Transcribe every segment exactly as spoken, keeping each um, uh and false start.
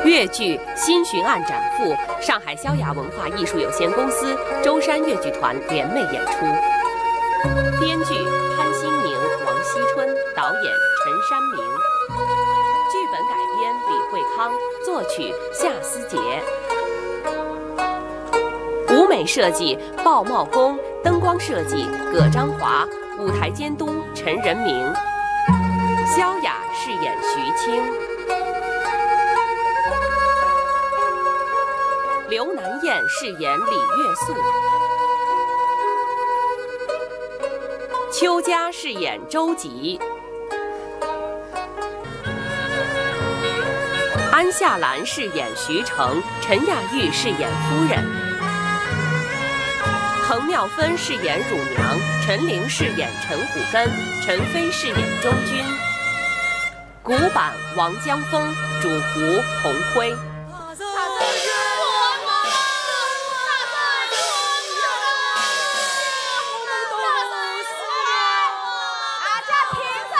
越剧《新巡按斩妇》，上海萧雅文化艺术有限公司、舟山越剧团联袂演出。编剧潘新宁、王锡春，导演陈山明。剧本改编李惠康，作曲夏思杰。舞美设计鲍茂功，灯光设计葛章华，舞台监督陈仁明。萧雅饰演徐青。刘南燕饰演李月素。邱佳饰演周吉。安夏兰饰演徐成，陈雅玉饰演夫人。彭妙芬饰演乳娘，陈琳饰演陈虎根，陈飞饰演周君。古板王江峰，主胡洪辉。大家听着，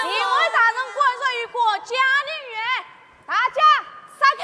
评委大人关照有关嘉陵县，大家散开。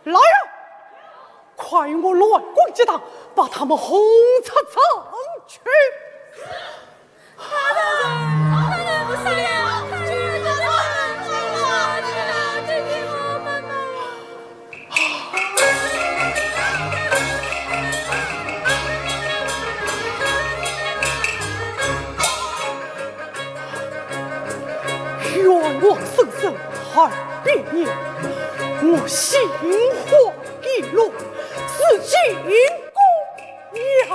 来人，快与我乱棍激打，把他们轰出城去。 冤枉生生二百年，我心灰意冷，如今 呀！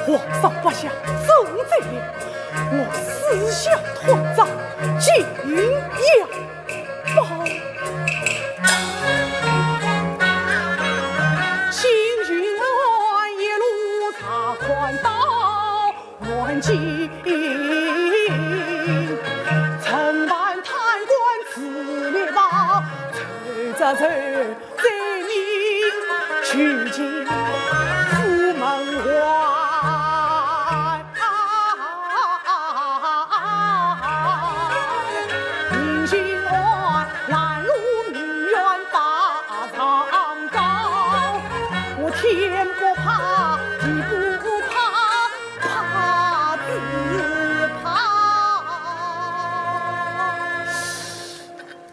皇上不下圣旨了，我四下探查，竟要 报。新巡按一路查看到，案情，承办贪官自律报，奏折奏罪名，取经府门外。 明巡按拦路民怨大上告，我天不怕地不怕，怕只怕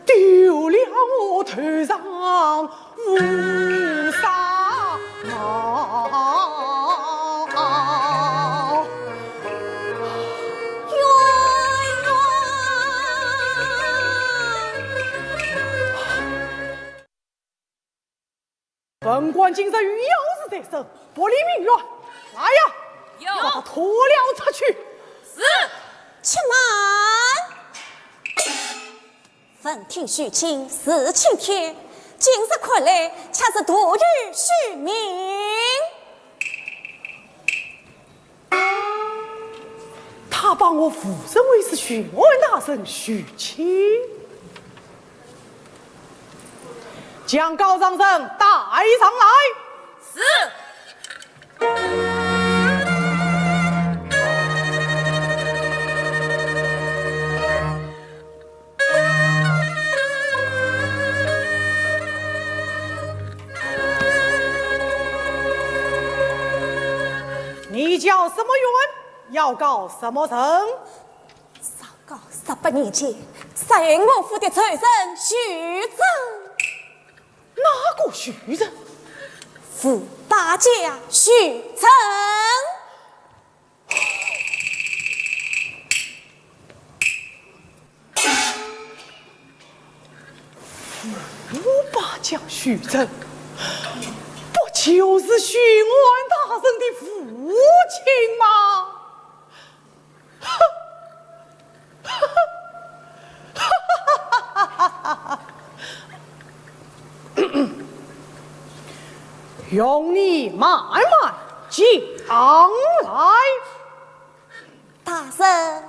丢了我头上 乌纱帽。本官今日有要事在身，不理民怨。来呀，有。把他拖了出去。是。且慢。 闻听许卿是青天，今日看来却是徒有虚名。他把我误认为是巡按大人许卿，将告状人带上来。是。 你叫什么冤？要告什么人？上告十八年前，杀害我夫的仇人许臻。 哪个许臻？五百将许臻。五百将许臻，不就是巡按大人的父亲吗？ 容你慢慢讲来。大人。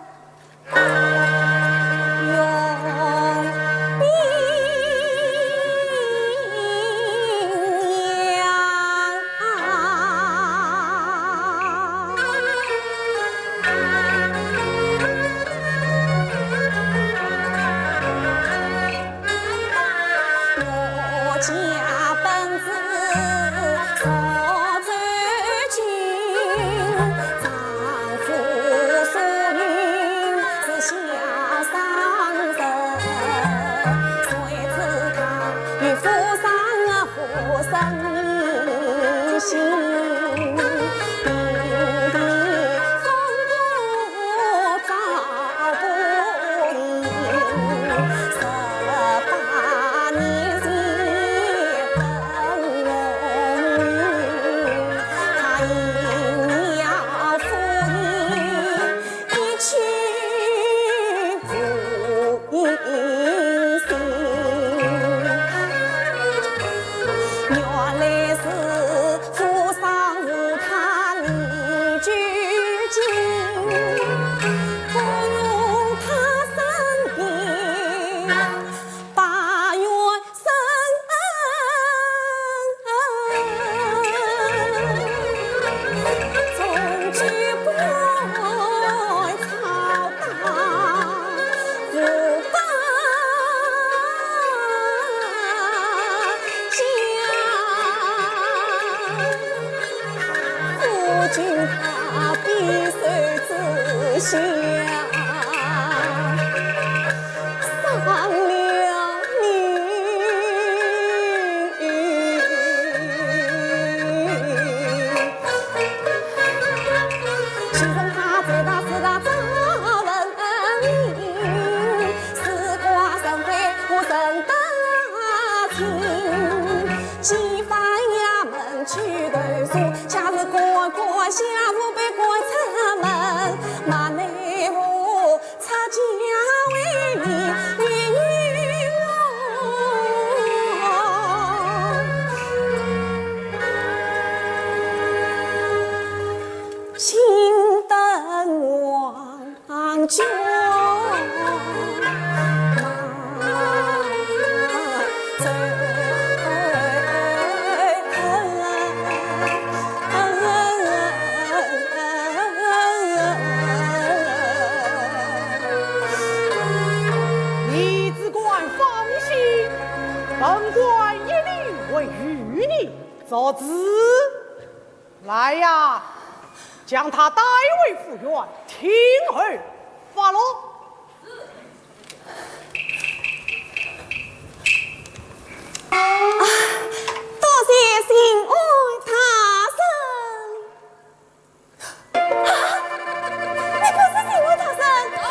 李子官放心，本官一定会与你作主。来呀，将他带回府院，听候发落。 啊，多谢巡按大人。啊，你不是巡按大人！啊，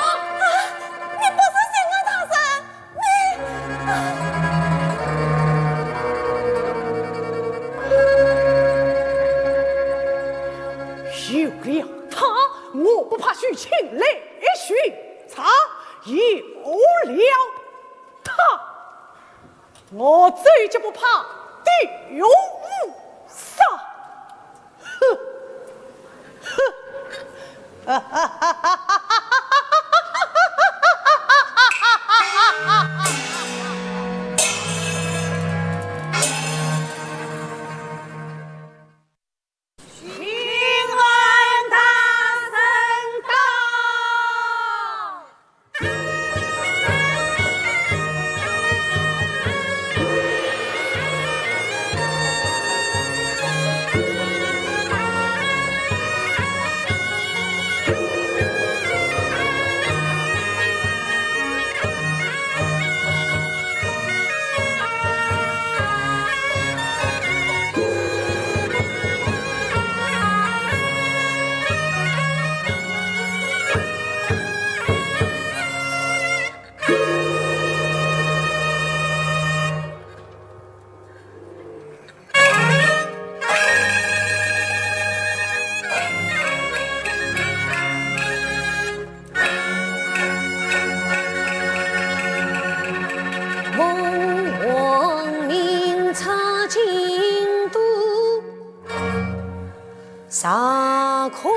你不是巡按大人！你……啊。有了他，我不怕许卿来巡查，有了 他，我这就不怕丢五杀。哼，哼。巡按大人到。上空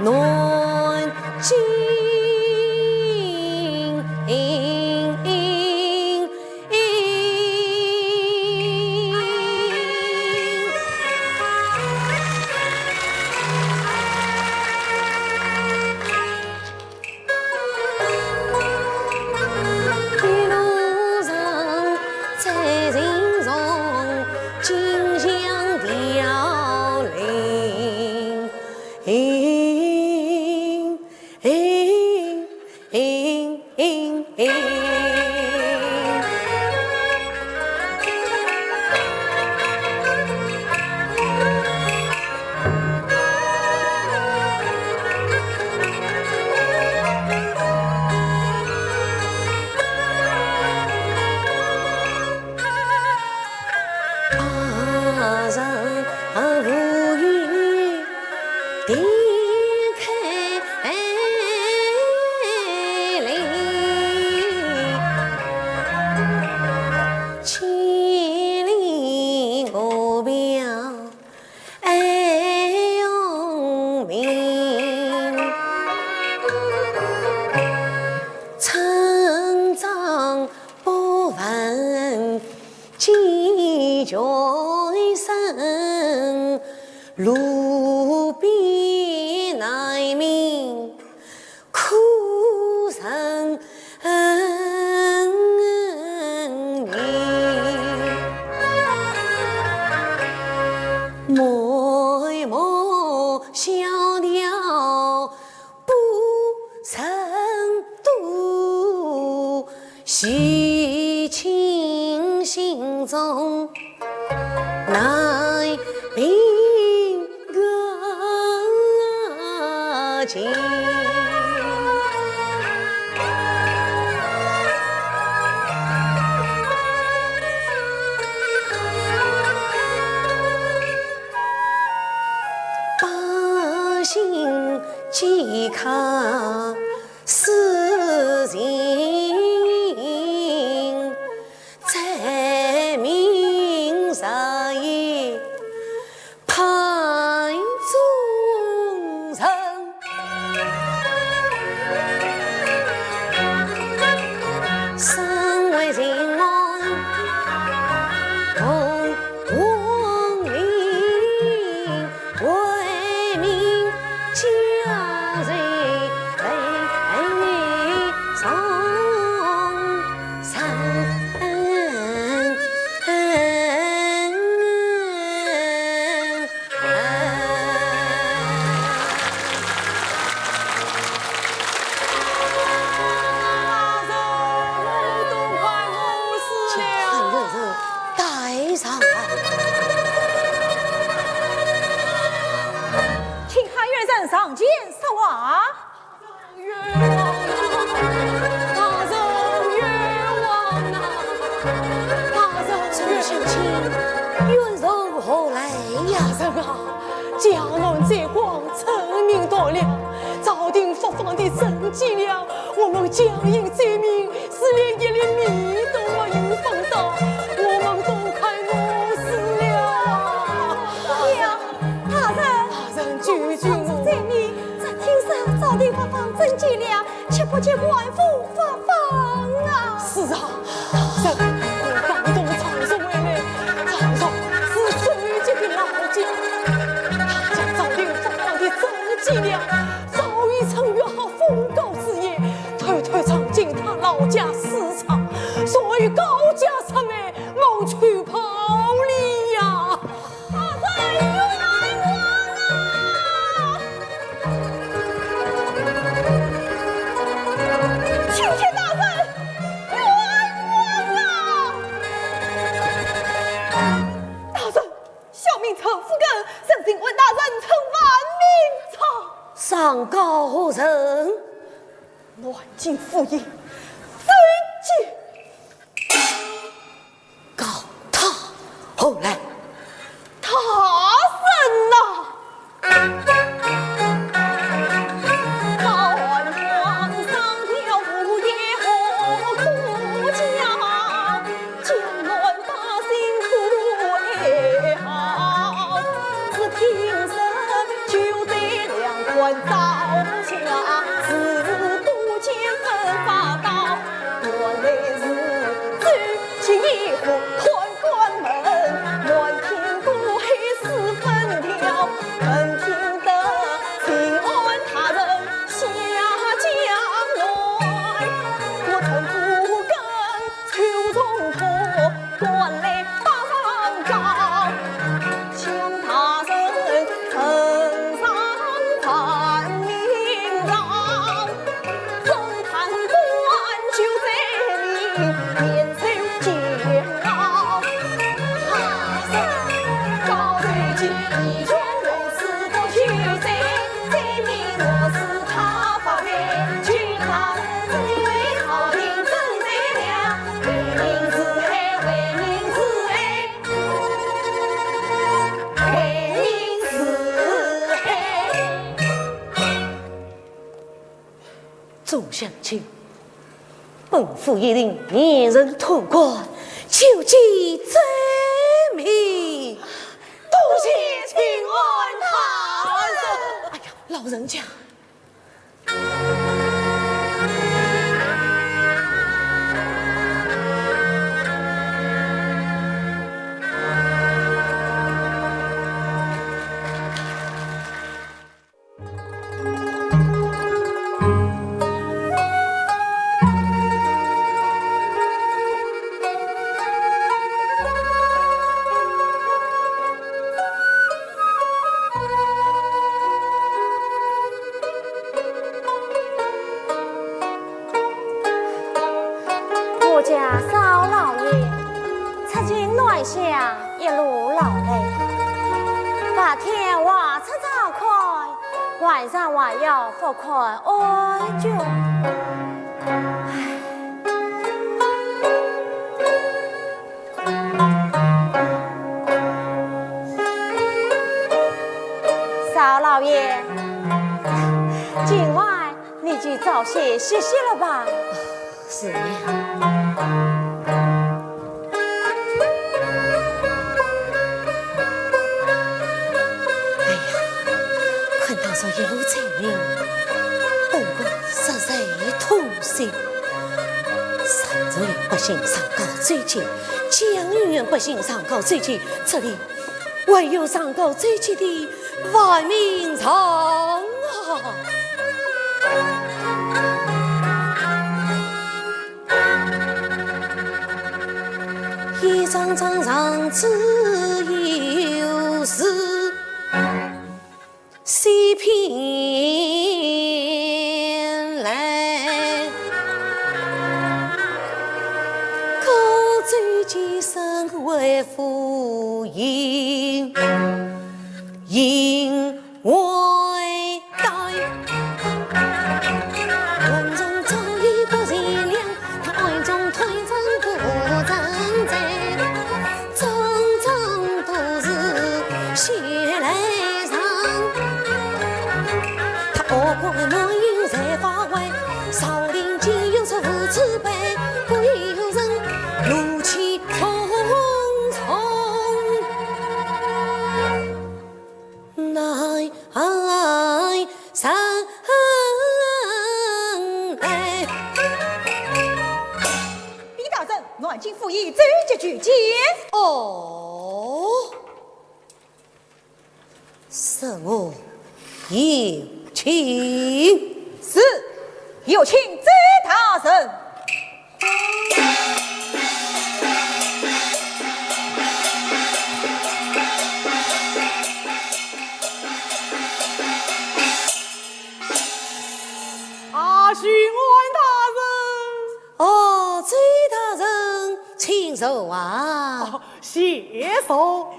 暖金。一路上最珍重，金香飘零。啊，人啊，无语地开来，千里我表 爱用命，村庄不闻几绝声，路边难民 苦人言。默默笑调不曾度，喜庆心中 难平个情。百姓皆靠 世情，灾民日夜盼众神。身为人王同王命， 为民家人悲伤。请喊冤人上前说话。冤枉啊！大人冤枉啊！大人冤枉！众乡亲，冤仇何来呀？大人啊，家难罪荒，村民逃了，朝廷发放的赈济粮，我们江阴灾民 是连一粒米都没有分到，我们都快饿死了。哎呀，大人，大人救救我！在你，只听说朝廷发放赈济粮，却不见官府发放啊！是啊，大人，我刚从长沙回来，长沙是最急的老家，他家朝廷发放的赈济粮，早已趁月黑风高之夜， 偷偷藏进他老家私藏，所以高价出卖，谋取暴利呀！大人冤枉啊！青天大人冤枉啊！大人，小民陈福根，诚心问大人，陈万明在上告何人？ 南京府尹曾吉。告他何来？大人呐！众乡亲，本府县令严刑通关，救济灾民。多谢巡按大人。哎呀，老人家。 我家少老爷，出京南下一路劳累，白天外出查看，晚上还要复看安顿。唉。 少老爷，今晚你就早些歇息了吧。是呀。哎呀，看到这一路灾民，本官实在痛心。 上至老百姓上告州县，江源县百姓上告州县，这里还有上告州县的万民长啊！一张张状纸有字， 西边来，各州县身为府尹，尹为代。文中张仪不善良，他暗中推责不正直。 种种都是血泪上。他恶贯满盈才发威，朝廷竟有这无慈悲，不由人怒气冲冲。难 哎。禀大人，南京府尹奏捷求见。哦，什么？有请。是，有请奏大人。 啊，巡按大人。哦，周大人，请坐啊。哦，谢坐。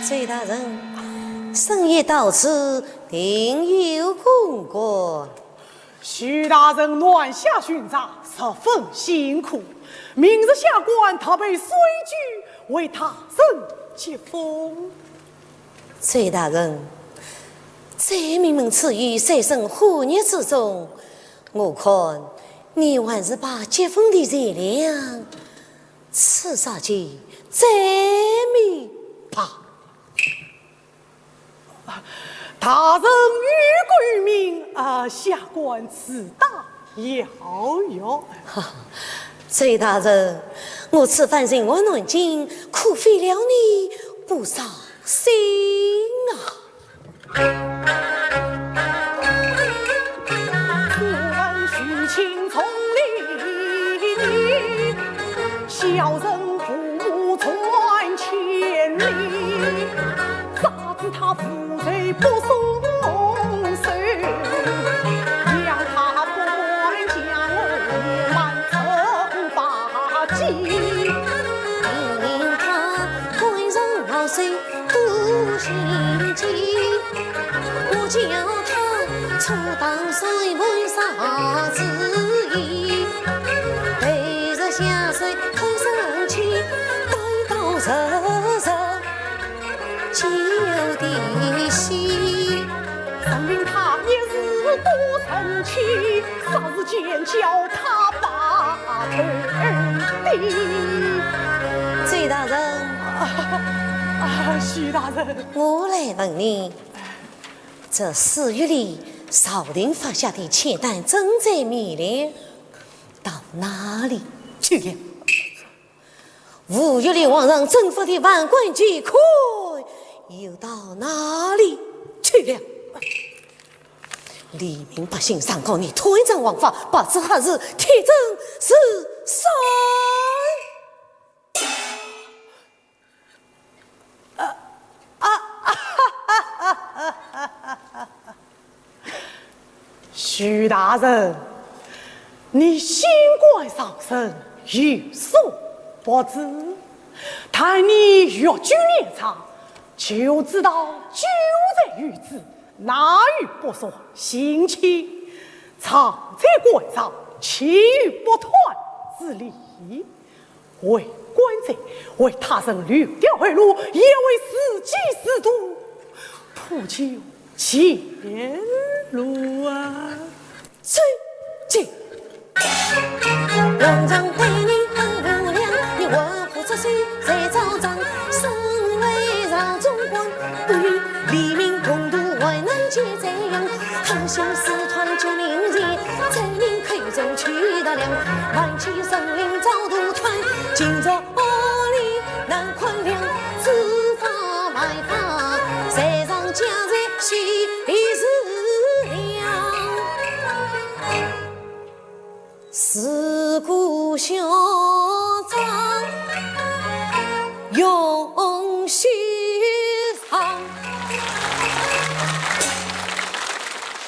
周大人，深夜到此，定有公干。 徐大人南下巡查，十分辛苦。明日下官特备水军为大人接风。周大人，灾民们处于水深火热之中，我看你还是把接风的钱粮赐给这些灾民吧。大人有贵命，啊，下官自当邀约。周大人，我此番寻案南京，可费了你不少心啊。 任凭他一时多生气，霎时间叫他白头的。周大人。啊，啊，许大人。我来问你，这寺院里朝廷发下的欠单正在未了，到哪里去了？ 吴玉立皇上征发的万贯巨款又到哪里去了？黎民百姓上告你贪赃枉法，白纸黑字，铁证如山。啊，啊，许大人，你新官上任，有所不知。待你越剧演唱，就知道酒醉御赐，哪有不说心情？唱在官上，岂有不断之理？ 为官者，为他人留条后路，也为自己自度，铺就前路啊。请进。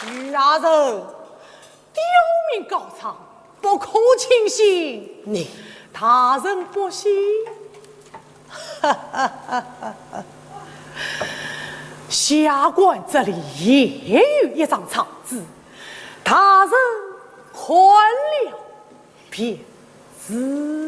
许大人，刁民告状，不可轻信。你，大人不信？下官这里也有一张状纸，大人看了便知。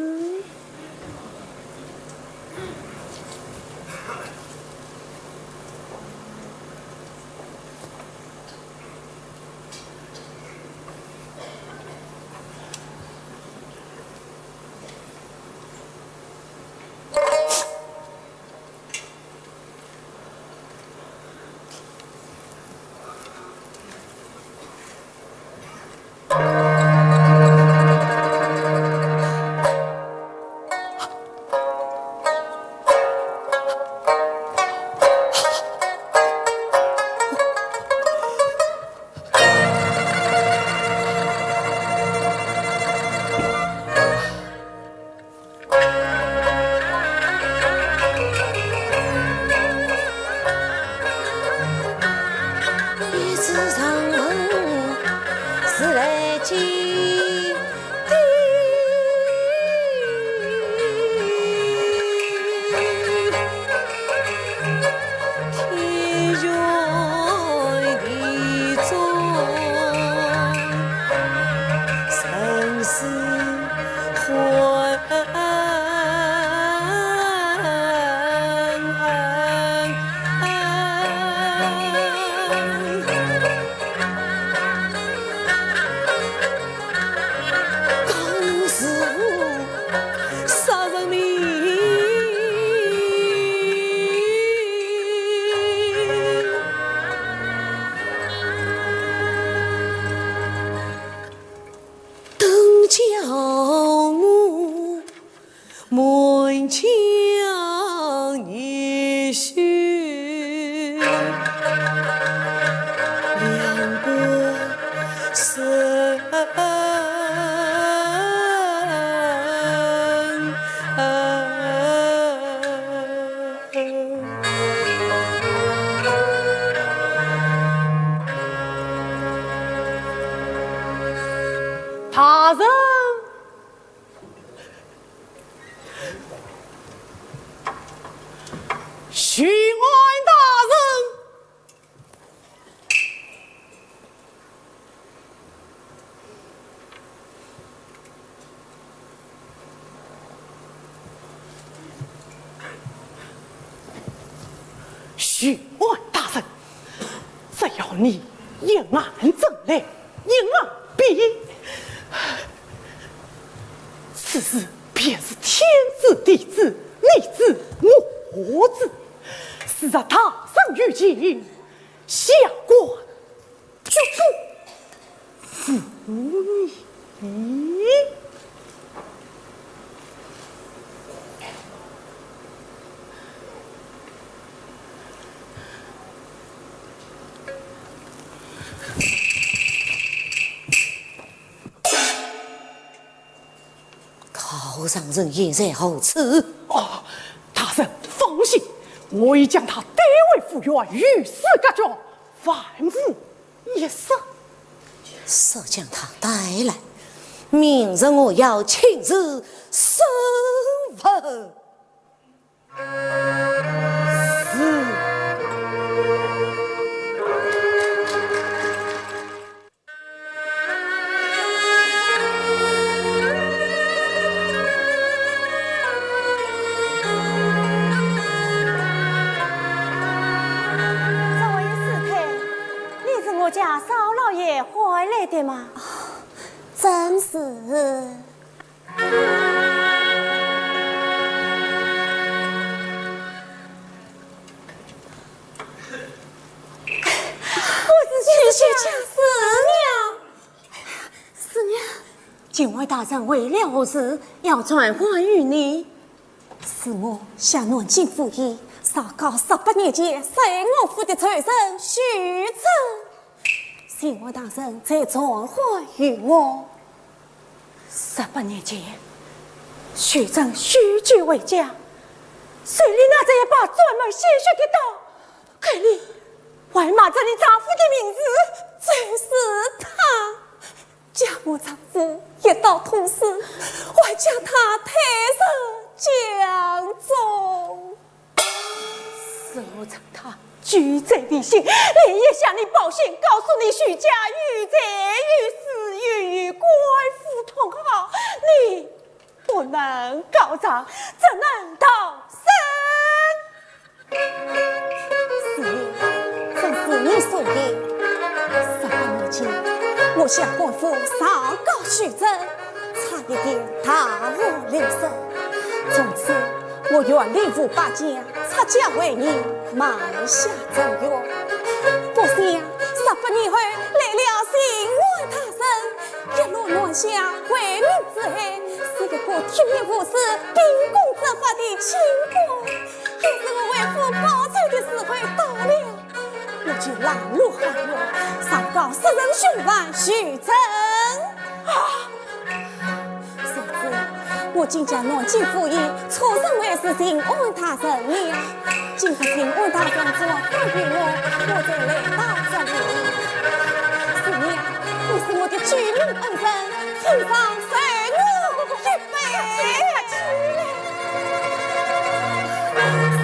大人，巡按大人。 巡按大人，只要你一按正来，一按必应。此事便是天子、地子、你子、我子，是若大人有情，下官 就不负你。高丈人现在何处？哦，大人放心，我已将他带回府院，与世隔绝，万无 一说。速将他带来，明日我要亲自审问。是。这位师太， 你是我家少老爷唤来的吗？正是。我是许家师娘。师娘，巡按大人为了何事要传唤于你？ 是我向南京府尹上告十八年前在我府的罪人许珍，巡按大人在传唤于我。十八年前，许珍许久未嫁，手里拿着一把沾满鲜血的刀，口里还骂着你丈夫的名字，就是他。 将我丈夫一刀捅死，还将他推入江中。是我趁他酒醉未醒，连夜向你报信，告诉你许家有罪有势，又与官府通好，你不能告状，只能逃生。 是，正是你所言。十八年前，我向官府上告许珍，差一点大祸临身。从此，我远离父百家，出家为尼，埋下尘缘。不想，十八年后，来了巡按大人，一路南下，回明之后，是一个铁面无私、秉公执法的清官。 要是我为父报仇的时候到了，我就拦路下药，上告杀人凶犯许珍。啊！谁知我竟将南京府尹错认为是巡按大人了。今日巡按大人传唤于我，我才来到这里。师娘，你是我的救命恩人，请上受我一拜。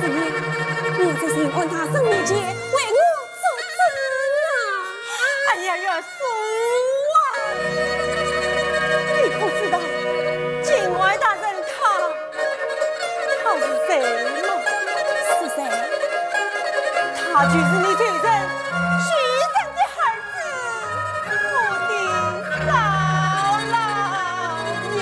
师娘，你在巡按大人面前为我作证啊！哎呀，岳叔啊，你可知道巡按大人他，他是谁吗？是谁？他就是你罪人许珍的儿子。 我的少老爷。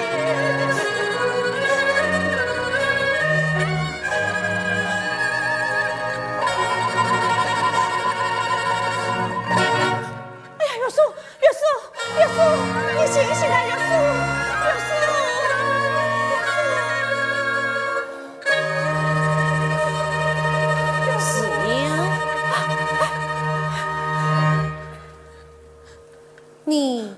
哎呀，岳叔，岳叔，岳叔，你醒醒啊，岳叔，岳叔，岳叔。 师娘，你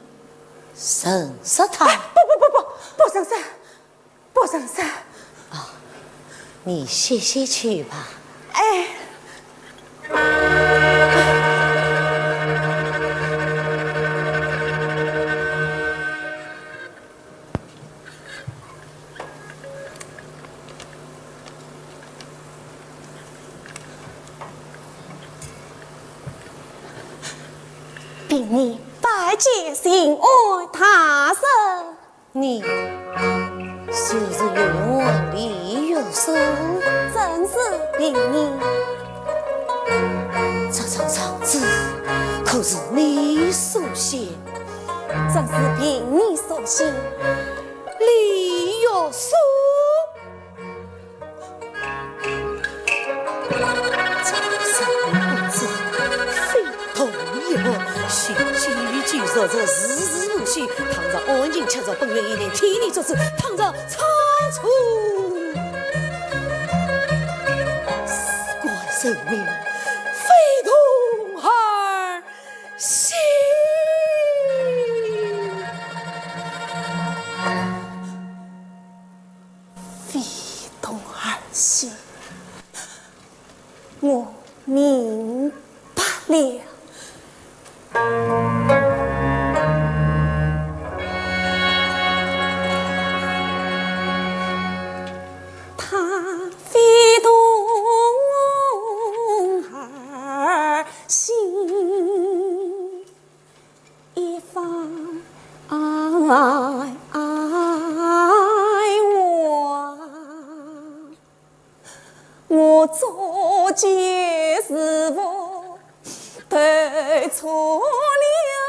认识他？哎，不不不不，不认识，不认识。啊，你歇歇去吧。哎。平儿拜见巡按大人。你就是巡按李玉书？正是平儿。这张状纸可是你所写？正是平儿所写。李玉书？ 这是你儿子非同一物，是句句如实，字字无虚。倘若案情确凿，本院一定替你做主；倘若差错，事关人命，非同儿戏。 非同儿戏，我明白了。他非同儿戏。 一番爱话，我做奸是否都错了呀？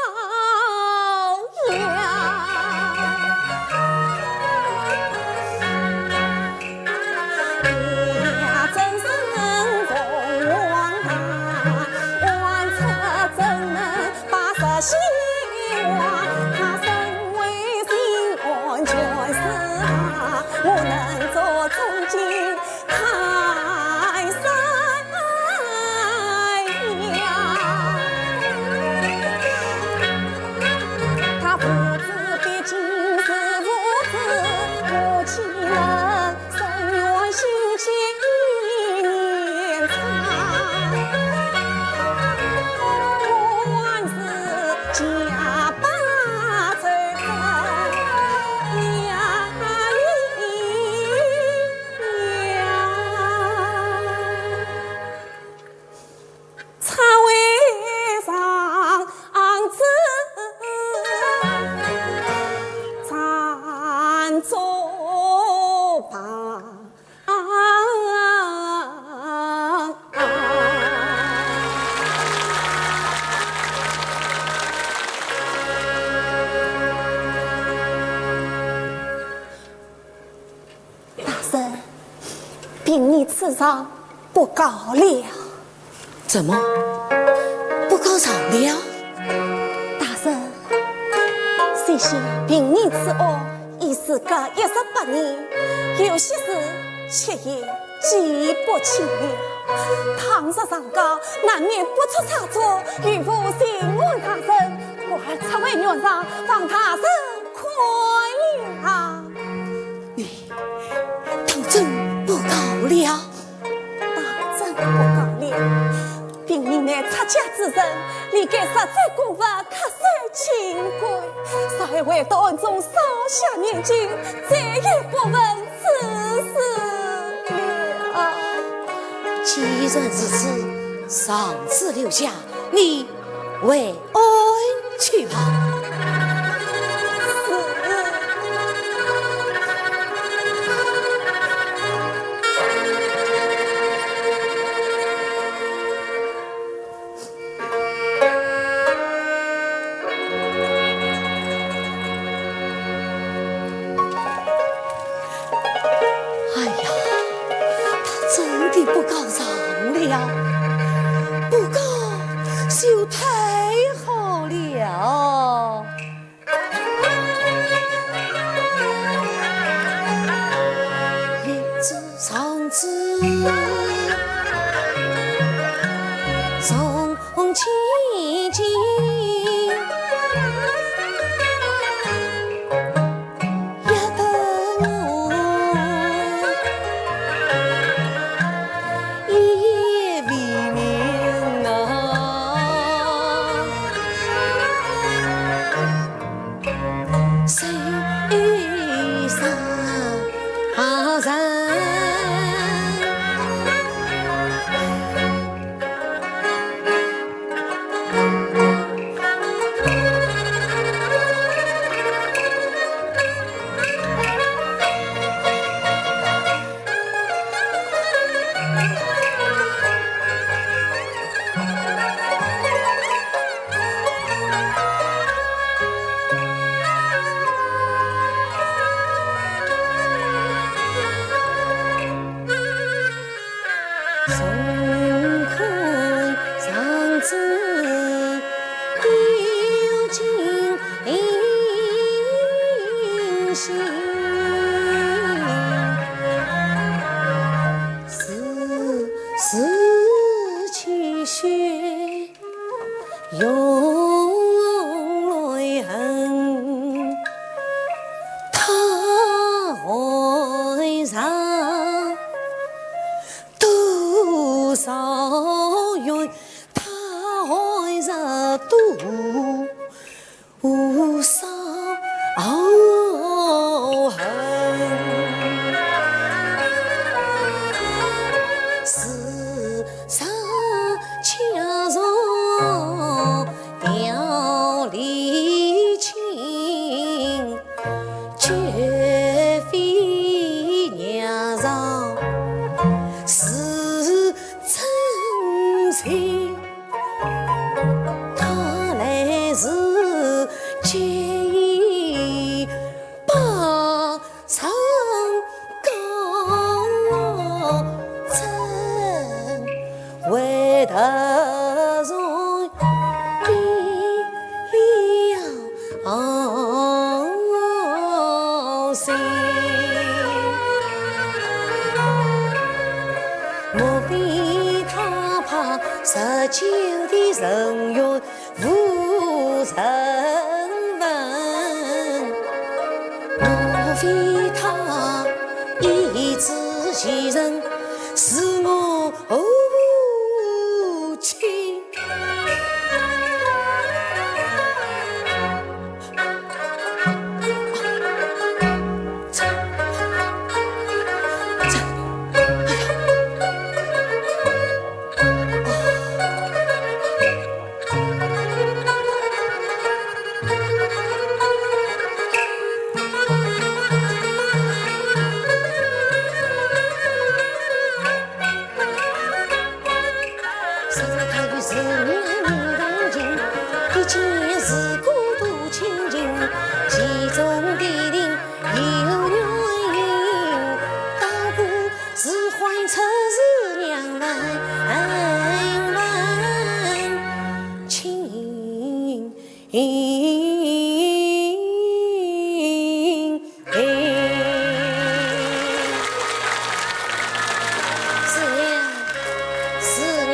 他父子毕竟是父子，我岂能深怨心间一念差？我还是假扮做个良人。 差为上子，暂作罢。大人，平儿此状不告了。怎么？不告状了？大人，想想平儿此案已事隔一十八年，有些事却也记不清了。倘若上告，难免不出差错，有负巡按大人，故而差为原状，望大人 宽谅。你当真不告了？当真不告了。平儿乃出家之人，理该实在功夫，恪守清规，若为到案中少下念经，再也不问此事了。既然如此，状纸留下，你 回安去吧。是。哎呀，他真的不告状了，不告 就太好了。一支长枝从千金，压得我一夜未眠啊。血涌来痕，他爱上多少人，他爱上多 无上恨，时常家中调离情，绝非娘上是真情。 他来时见已把山高，怎会得从边 哦，心。莫非他怕十九的人缘无人问？莫非他已知其人是我无情？ 四娘，四娘。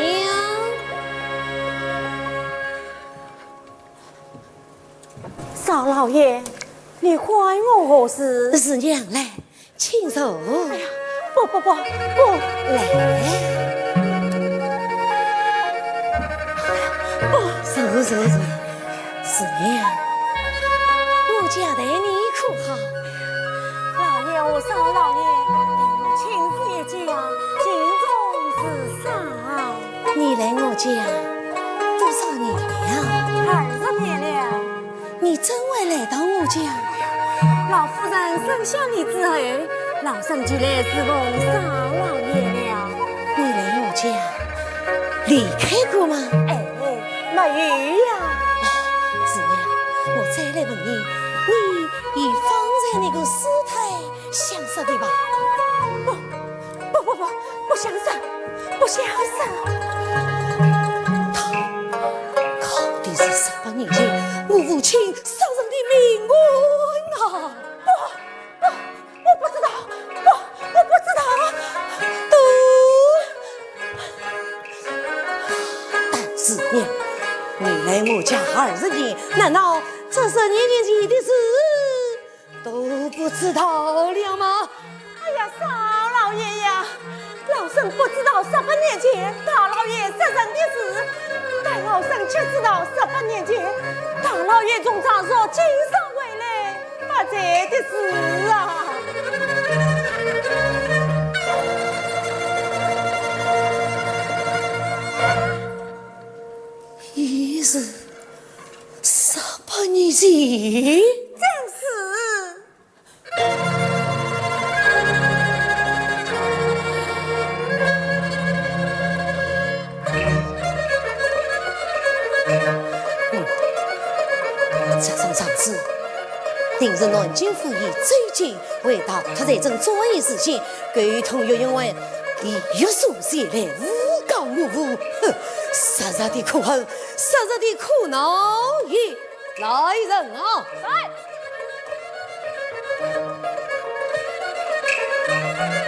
少老爷，你唤我何事？四娘，来，请坐。哎呀，不不不不，来。不。坐坐坐。 四娘，我家待你可好？老爷和少老爷待我亲如一家，敬重如山。你来我家多少年了？二十年了。你怎会来到我家？老夫人生下你之后，老身就来侍奉少老爷了。你来我家 离开过吗？哎，没有呀。哦，四娘，我再来问你，你与方才那个师太相识的吧？不，不不不，不相识，不相识。他考的是十八年前我父亲杀人的命案啊！不，不， 我不知道，不，我不知道。都，但是你，你来我家二十年，难道这十年前的事都不知道了吗？哎呀，少老爷呀，老身不知道十八年前大老爷杀人的事，但老身却知道十八年前大老爷从常熟经商回来 发财的事啊。已是十八年前。正是。 嗯，这种场子，定是南京府尹周京为逃脱罪证作案事件，沟通岳云伟，利用所前来诬告我父。哼，昔日的苦恨，昔日的苦恼也 来人啊！来！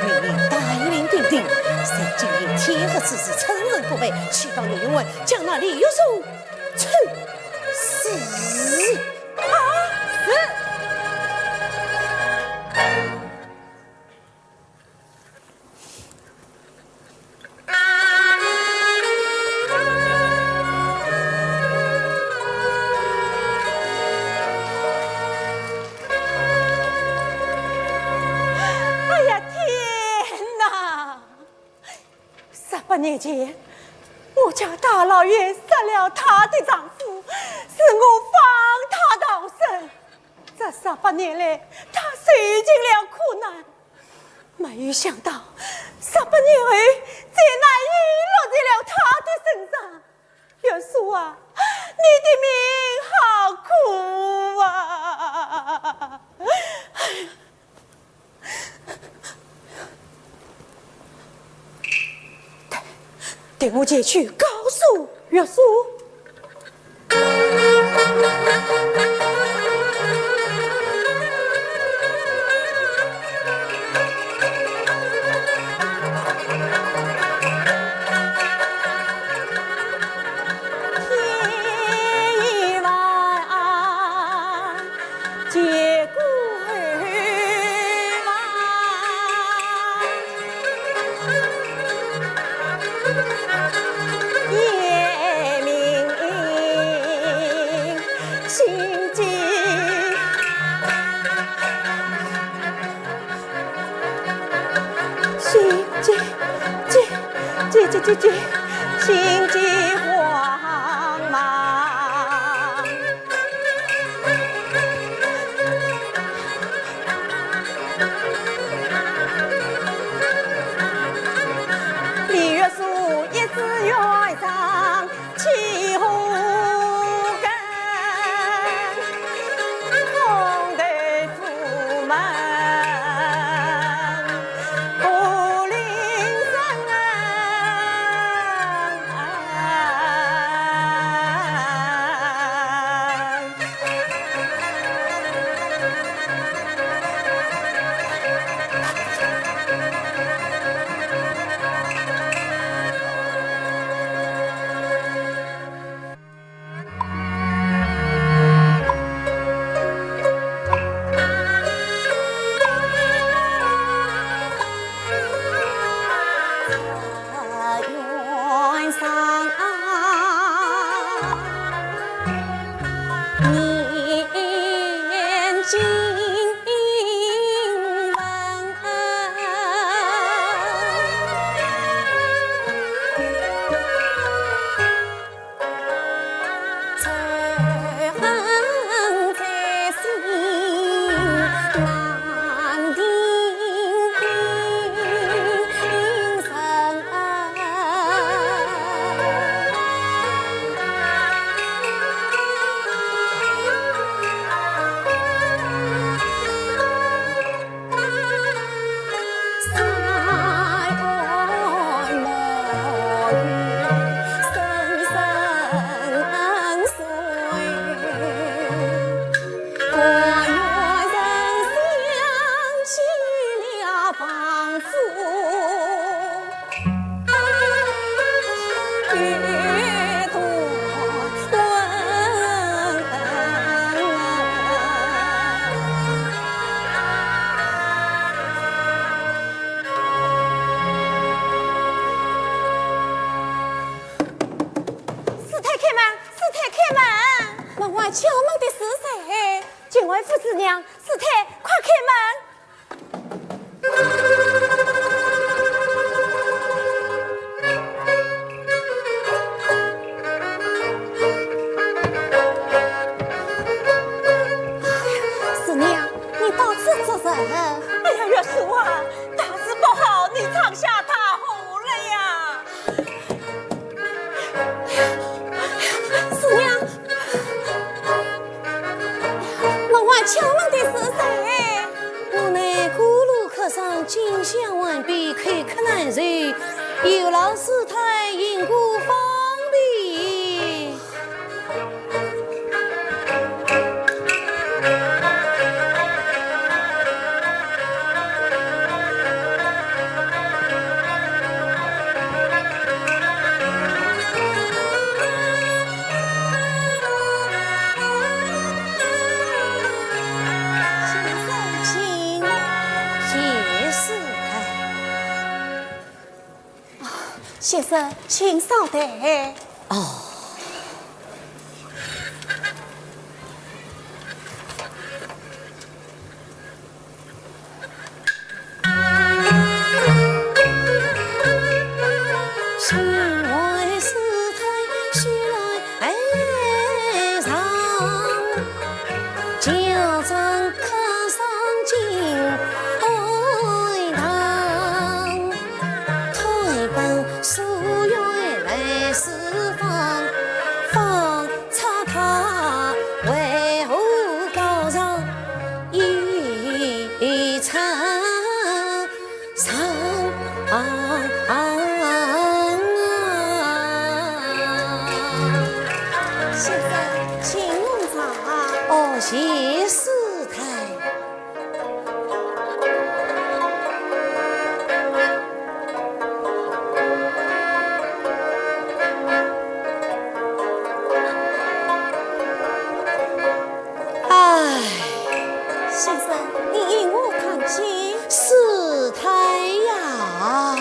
命令带领兵丁定，在今夜天黑之时，趁人不备，去到内院外，将那李月松处死。啊，是。哎呀，天哪！十八年前，我家大老爷杀了她的丈夫，是我放她逃生。这十八年来，她受尽了苦难，没有想到，十八年后，这难也落在了她的身上。 月叔啊，你的命好苦啊！待我前去告诉月叔。 天已晚，结果后望。夜明心急。 心急，急，急，急，急，急，心急慌忙。李月叔一知冤上 起火根，空对府门，不灵声。 师太开门，师太开门！门外敲门的是谁？静安府师娘，师太，快开门！ 师娘，你到此做甚？哎呀，月叔啊，大事不好，你闯下大祸了呀！师娘，门外敲门的是谁？我乃过路客商金相文，被口渴难受，有劳师太引过方便。生，请稍待。哦。 先生，请用茶。哦，谢师太。 唉。先生，你因何叹气？师太呀。哦，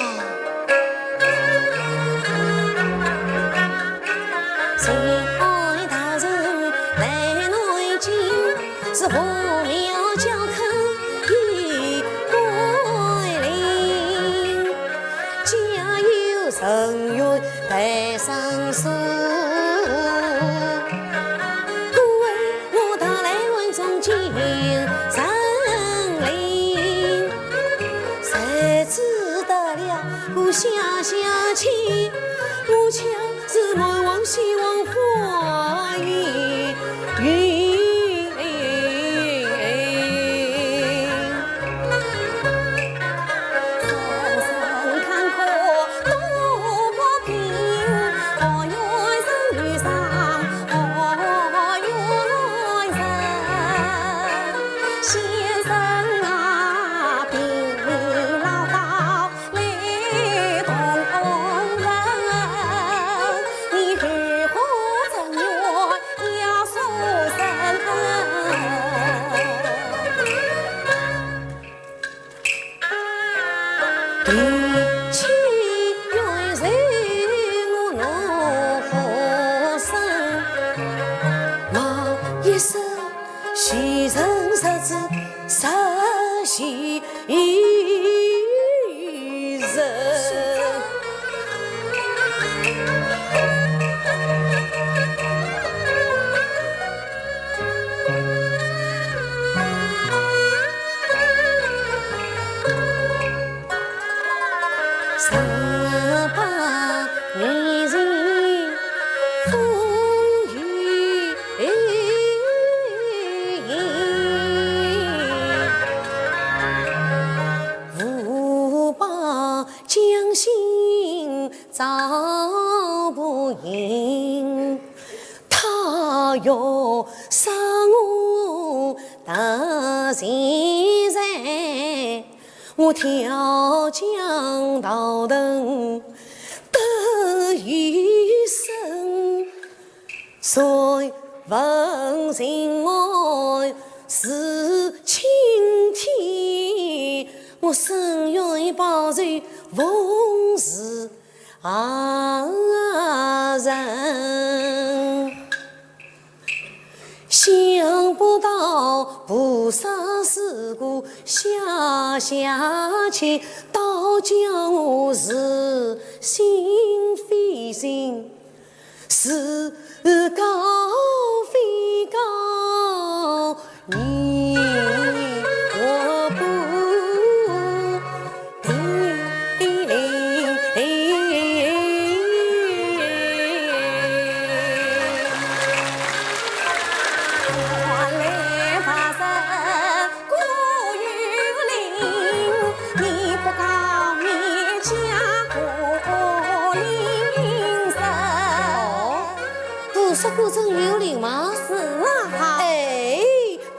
菩萨果真有灵吗？是啊。哎，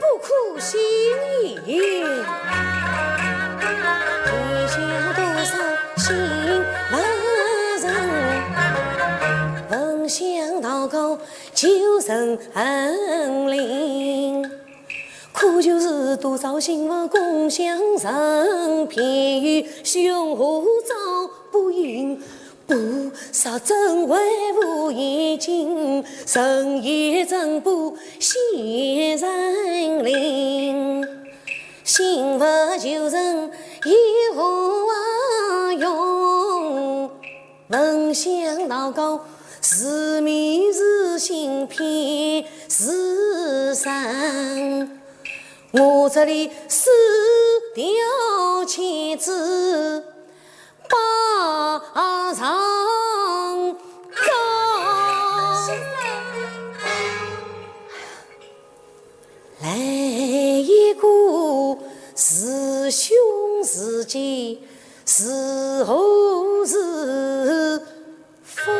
不可思议。菩萨怎会无眼睛，人也真不显人灵。信佛求人有何用？闻香祷告，是迷是信骗是神。我这里四条千字 把上告。来一个是凶是吉，是祸是福。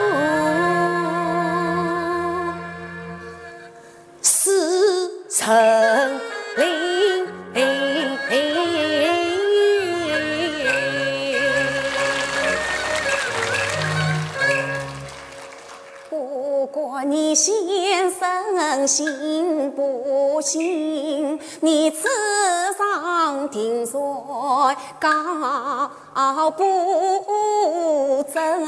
是陈琳。不管你先生信不信，你此上定罪告不真。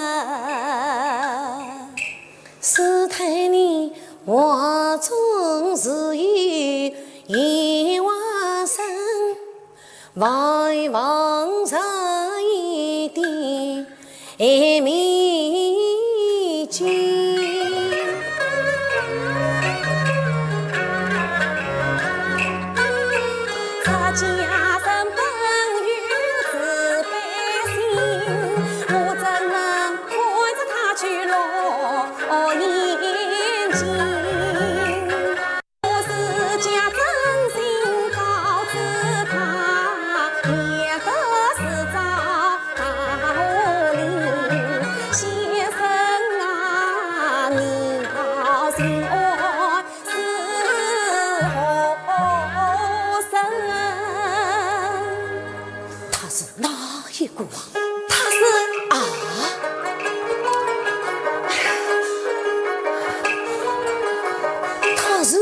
师太你话中自有言外生，外望着一点秘境。 出家人本有慈悲心，我怎能看着他去落眼睛？我是假真心告知他，免得自找道理。先生啊，你道心安 是何人？他是哪一个啊？他是啊，他是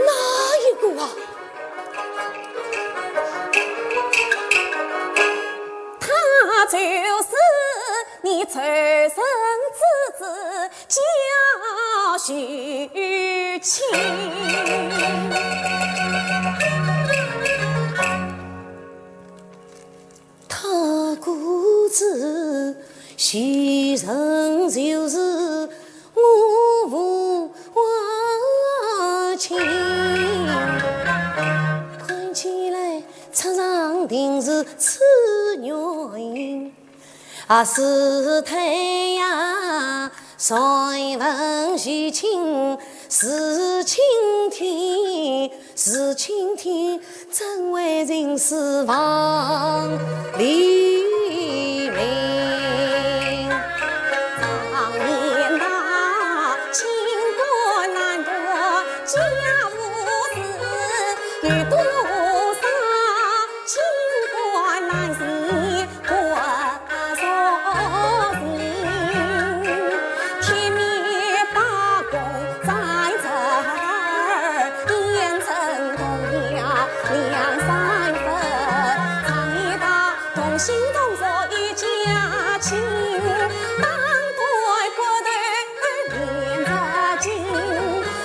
哪一个啊？他就是 你仇人之子焦须清。他可知许人就是我父亲。看起来出场定是此原因。 啊，师太呀，谁问许清是青天，是青天怎会认识王黎明？常言道，清官难断家务事，有多少清官难断 官场情，天面把公斩仔儿，眼睁动了两三分。常言道，同心同桌一家亲，当官骨头 连着筋，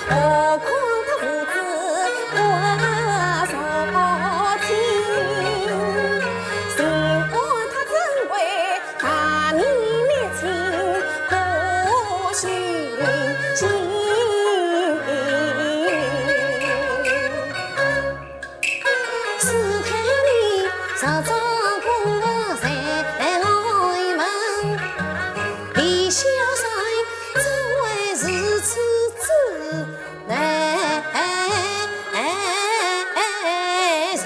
何况他父子骨肉亲？心肝他怎会大义灭亲不许情？ 师太你若早跟我在来问，地下上怎会如此之难寻？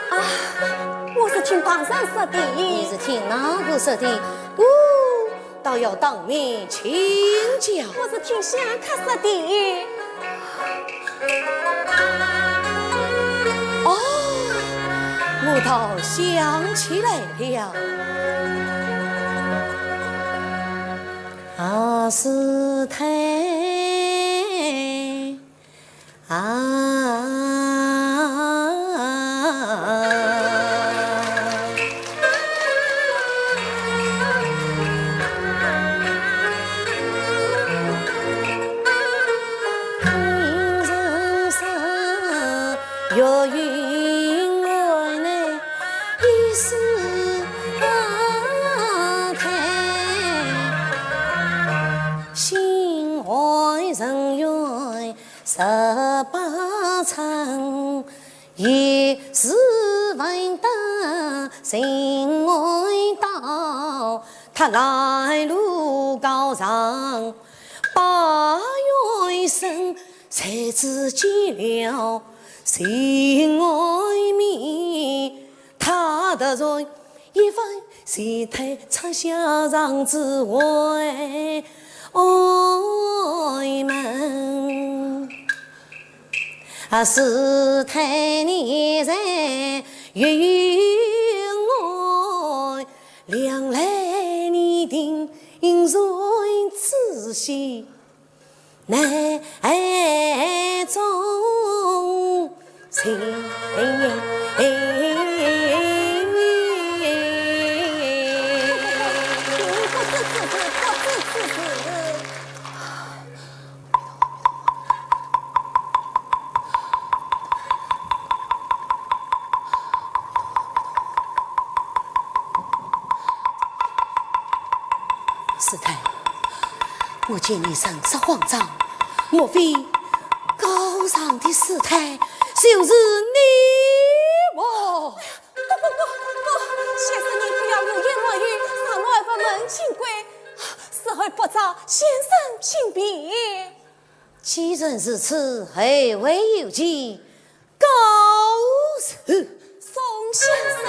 啊，我是听旁人说的。你是听哪个说的？哦， 倒要当面请教。我是听香客说的。哦，我倒想起来了。啊，师太。啊。月影外来一世态，心外人远十八层，一世万德心外道，他来路高尚八元生。 谁知见了心外面，他的人一番，谁太拆下上之外门。啊，世态你在云外，两来你定然仔细。 难中情。不知此事，不知此事。世态， 我见你神色慌张，莫非高尚的世态就是你么？不不不不，先生你不要胡言乱语，让我儿不问清规，事后不招，先生请便。既然如此，后会有期。 告辞。宋先生。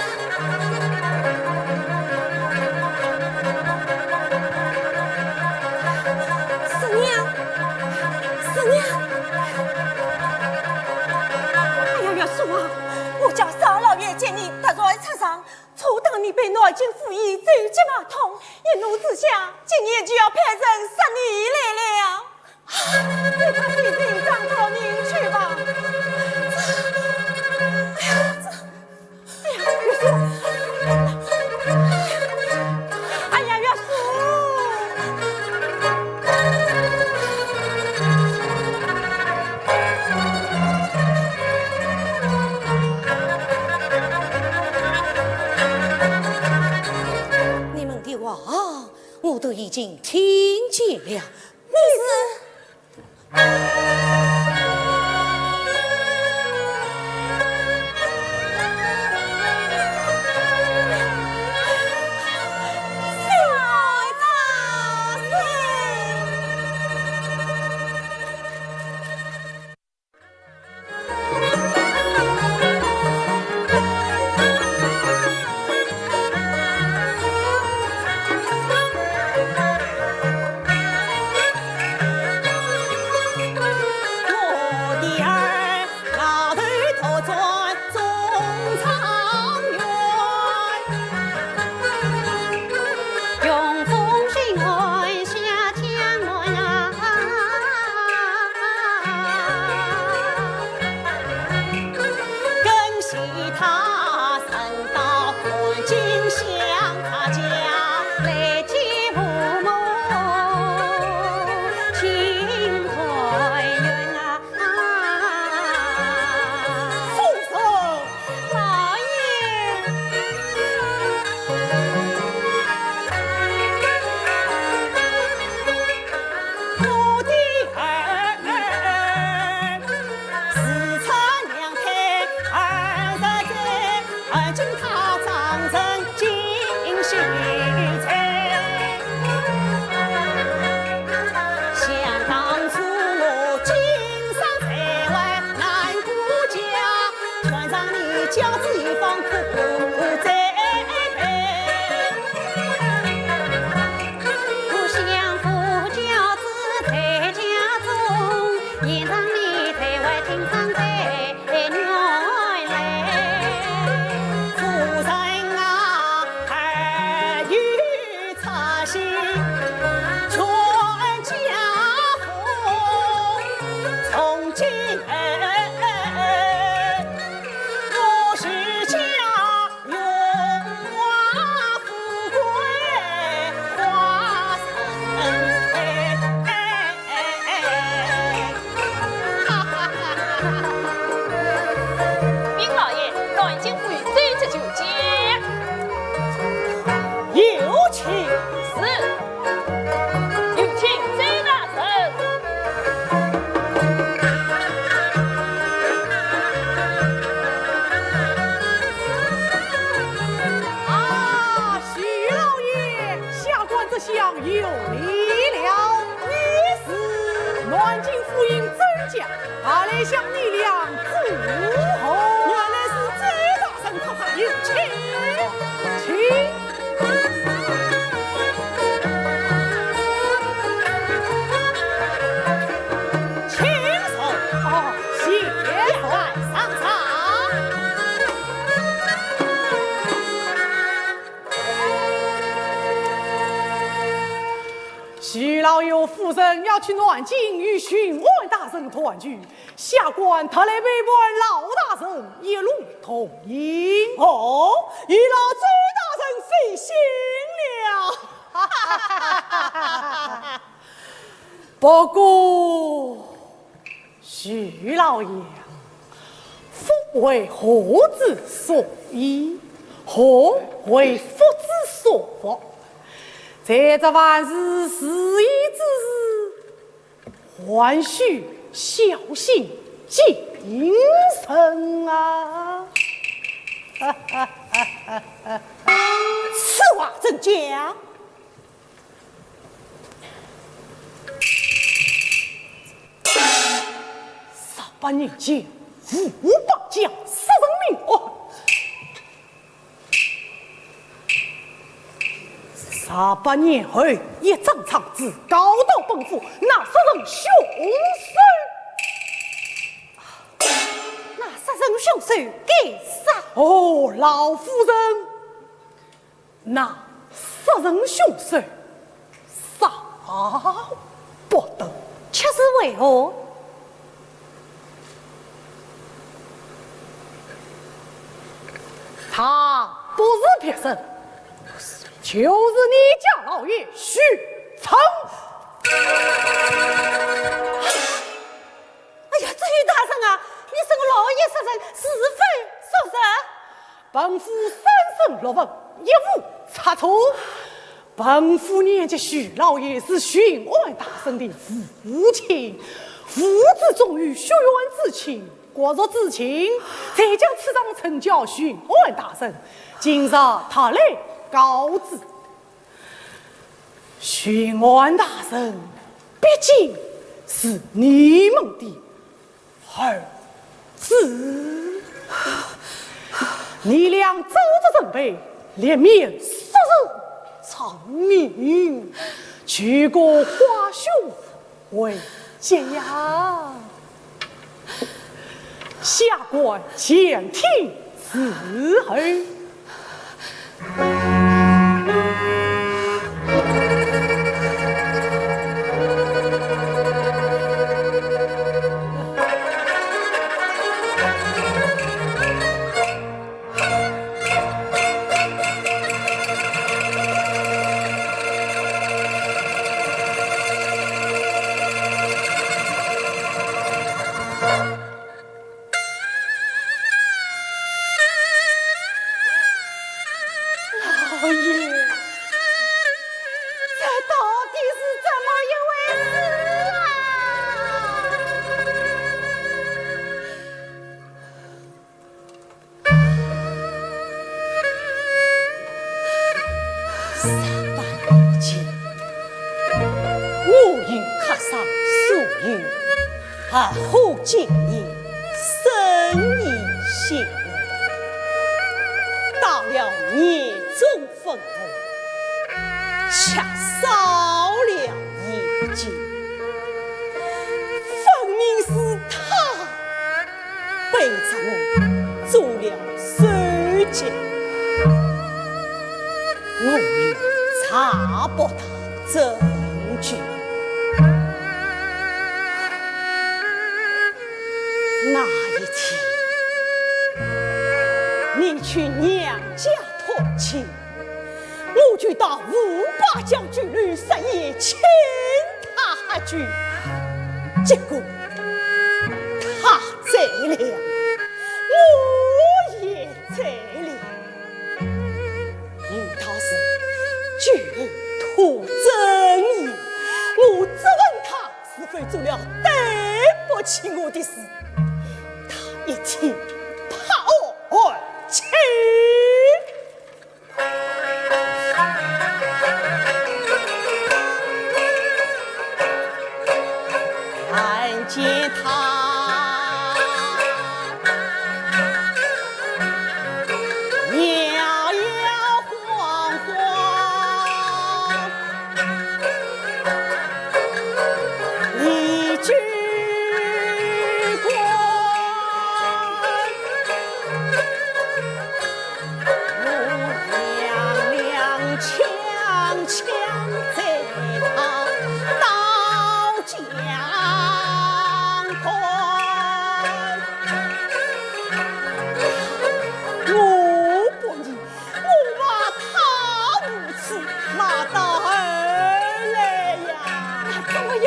师娘，师娘。哎呀，岳叔啊，我家少老爷见你得罪出上，初当你被南京府尹周吉骂痛，一怒之下，竟然就要派人杀你来了。 你快去寻张道人去吧。这，哎呀，这，哎呀，岳叔！哎呀，岳叔！你们的话，我都已经听见了。驾，他来向你俩祝贺。原来是周大人，快快有请。请。请坐。哦，谢谢。上上。徐老爷夫人要去南京与巡按大人团聚，下官特来陪伴老大人一路同行。哦，有劳周大人费心了。不过，徐老爷，福为祸之所倚，祸为福之所伏。在这万事如意之时，还需小心谨慎啊！此话怎讲？ 十八年前，吴霸将杀人命案。十八年后，一张状纸告到本府，那杀人凶手。那杀人凶手该杀。哦，老夫人， 那杀人凶手杀不得。却是为何？他不是别人，就是你家老爷许臧。 哎呀，周大人啊，你说我老爷杀人是非所说？本府三审六问，一无差错。本府念及许老爷是巡按大人的父亲，父子终于血缘之亲、骨肉之亲，才将此状呈交巡按大人。今日特来告知。 巡按大人毕竟是你们的儿子，你俩早日准备，联名杀人偿命，取个花销回家呀。 下官前去伺候。老爷，这到底是怎么一回事啊？ 十八年前，我与客商所有，合伙经营，生意兴隆。到了年终分红，却少了一金，分明是他 背着我做了手脚，我也查不到证据。那一天，你去娘家探亲， 我就到吴霸将军旅设宴请他喝酒，结果他醉了，我也醉了。有道是酒托真言，我质问他是否做了对不起我的事，他一气拍案而去。见他摇摇晃晃，你只管 我踉踉跄跄在他刀枪关。我不依，我骂他无耻，骂到后来呀。那怎么样？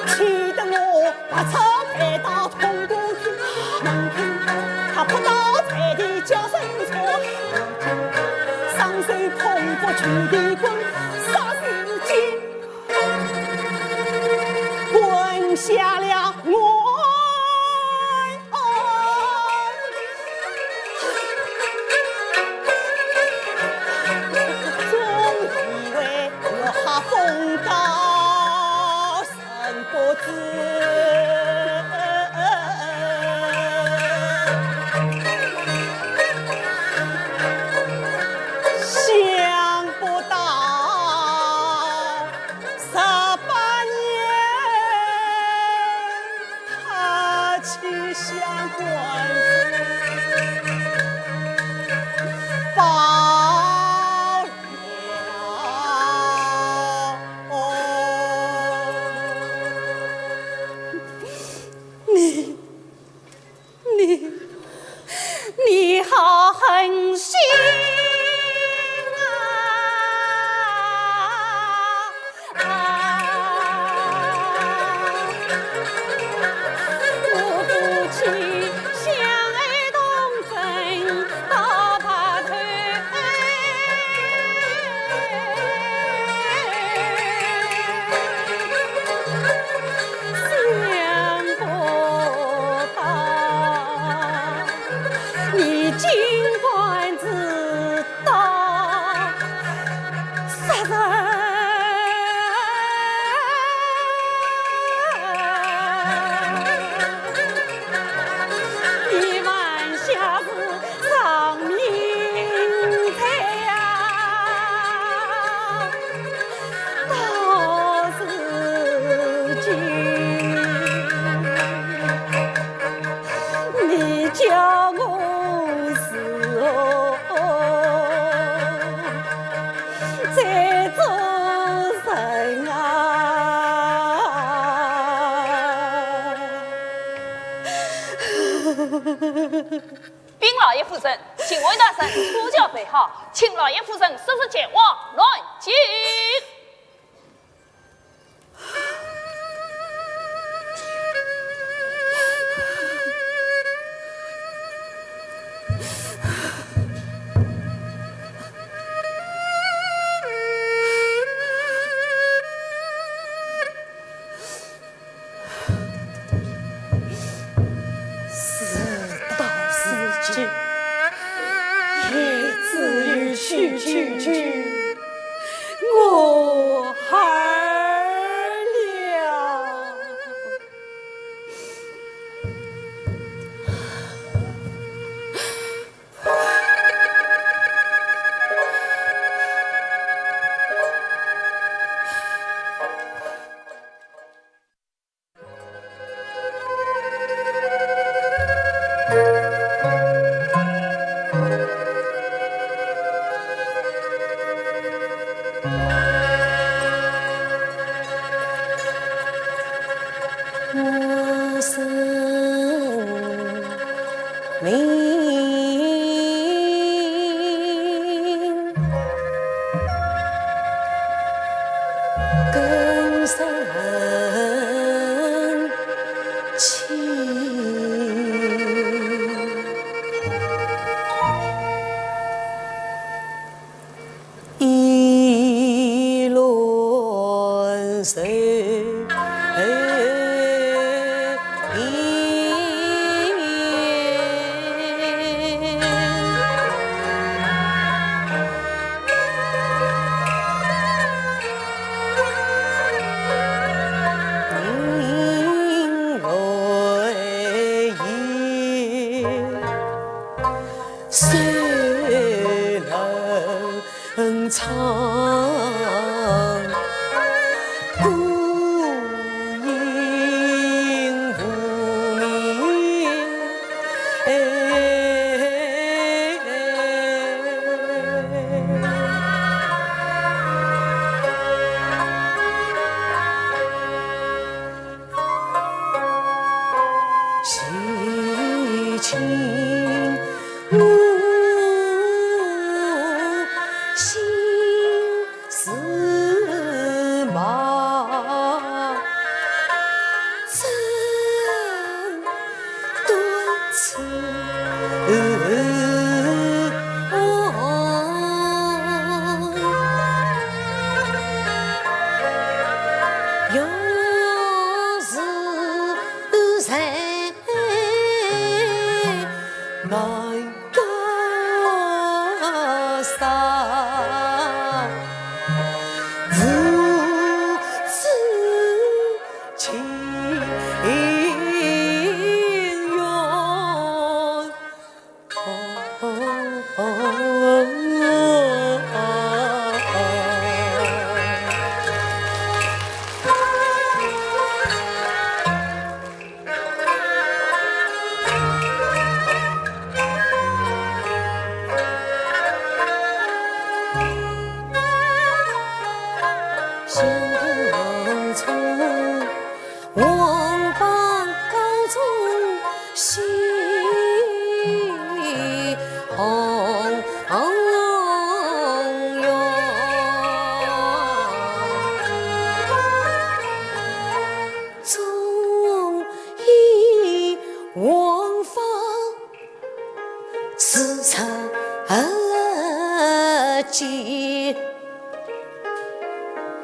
气得我拔草拍打痛过去，能听到他扑倒在地叫声惨，双手捧腹全地滚，霎时间滚下了我。 总以为我好风高神不知，想不到十八年 他去下官司，报了。你，你，你好狠心啊！ 你竟敢自 刀杀人，你犯下是丧命罪呀！ 到如今，你叫我如何再做人啊？禀老爷夫人，巡按大人车轿备好，请老爷夫人速速前往南京。 事到如今，也只有去去去，我儿了。孤影无名。洗清我心事嘛，怎断此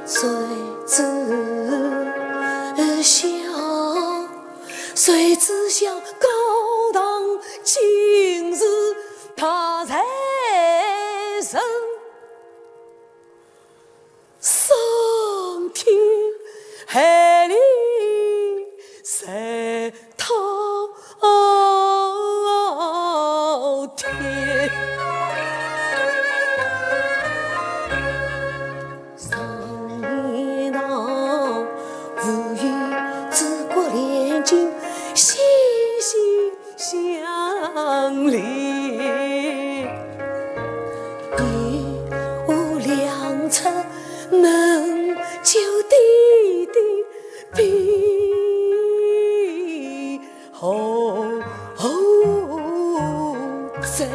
谁知晓，谁知晓高堂今日大罪人，伤天害理谁 讨天。常言道，无有治国连经，心心相连。 你无良策，能救爹爹避后后哉。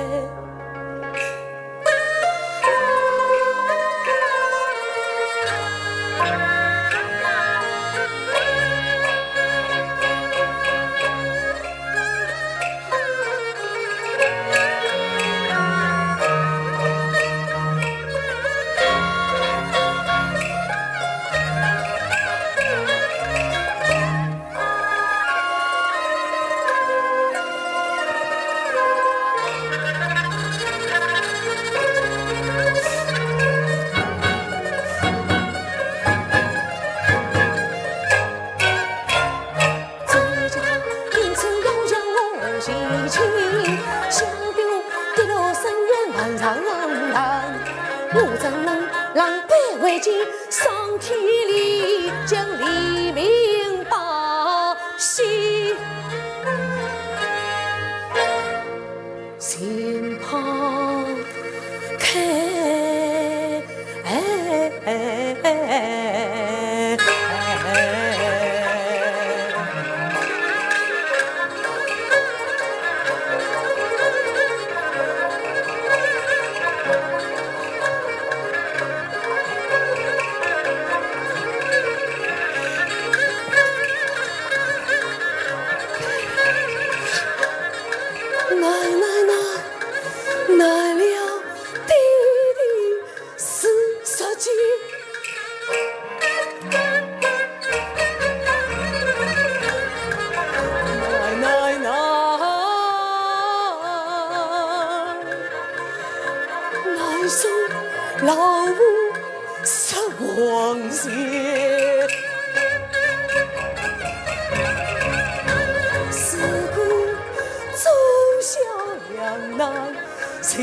难难难，难了爹爹是十斤。难难难，难送老夫 十王爷。如果做下两难情，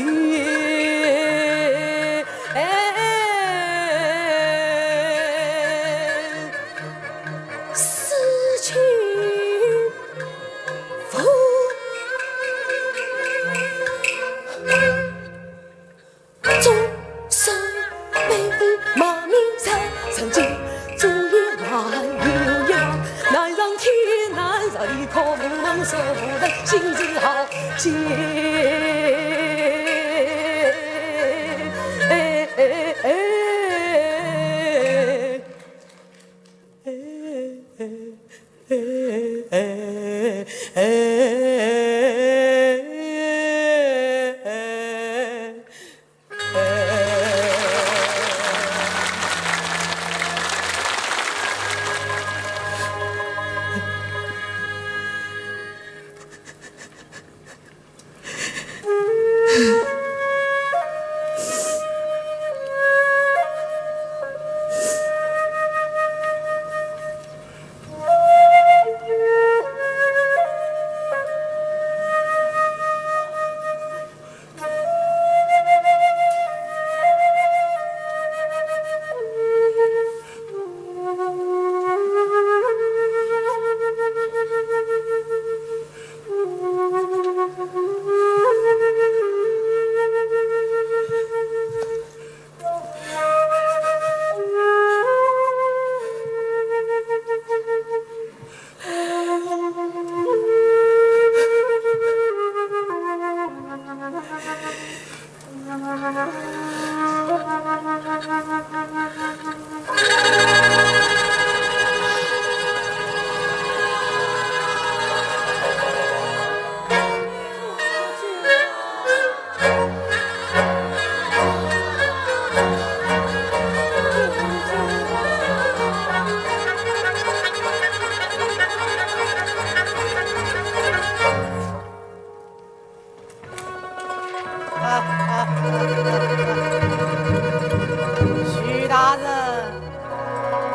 徐大人，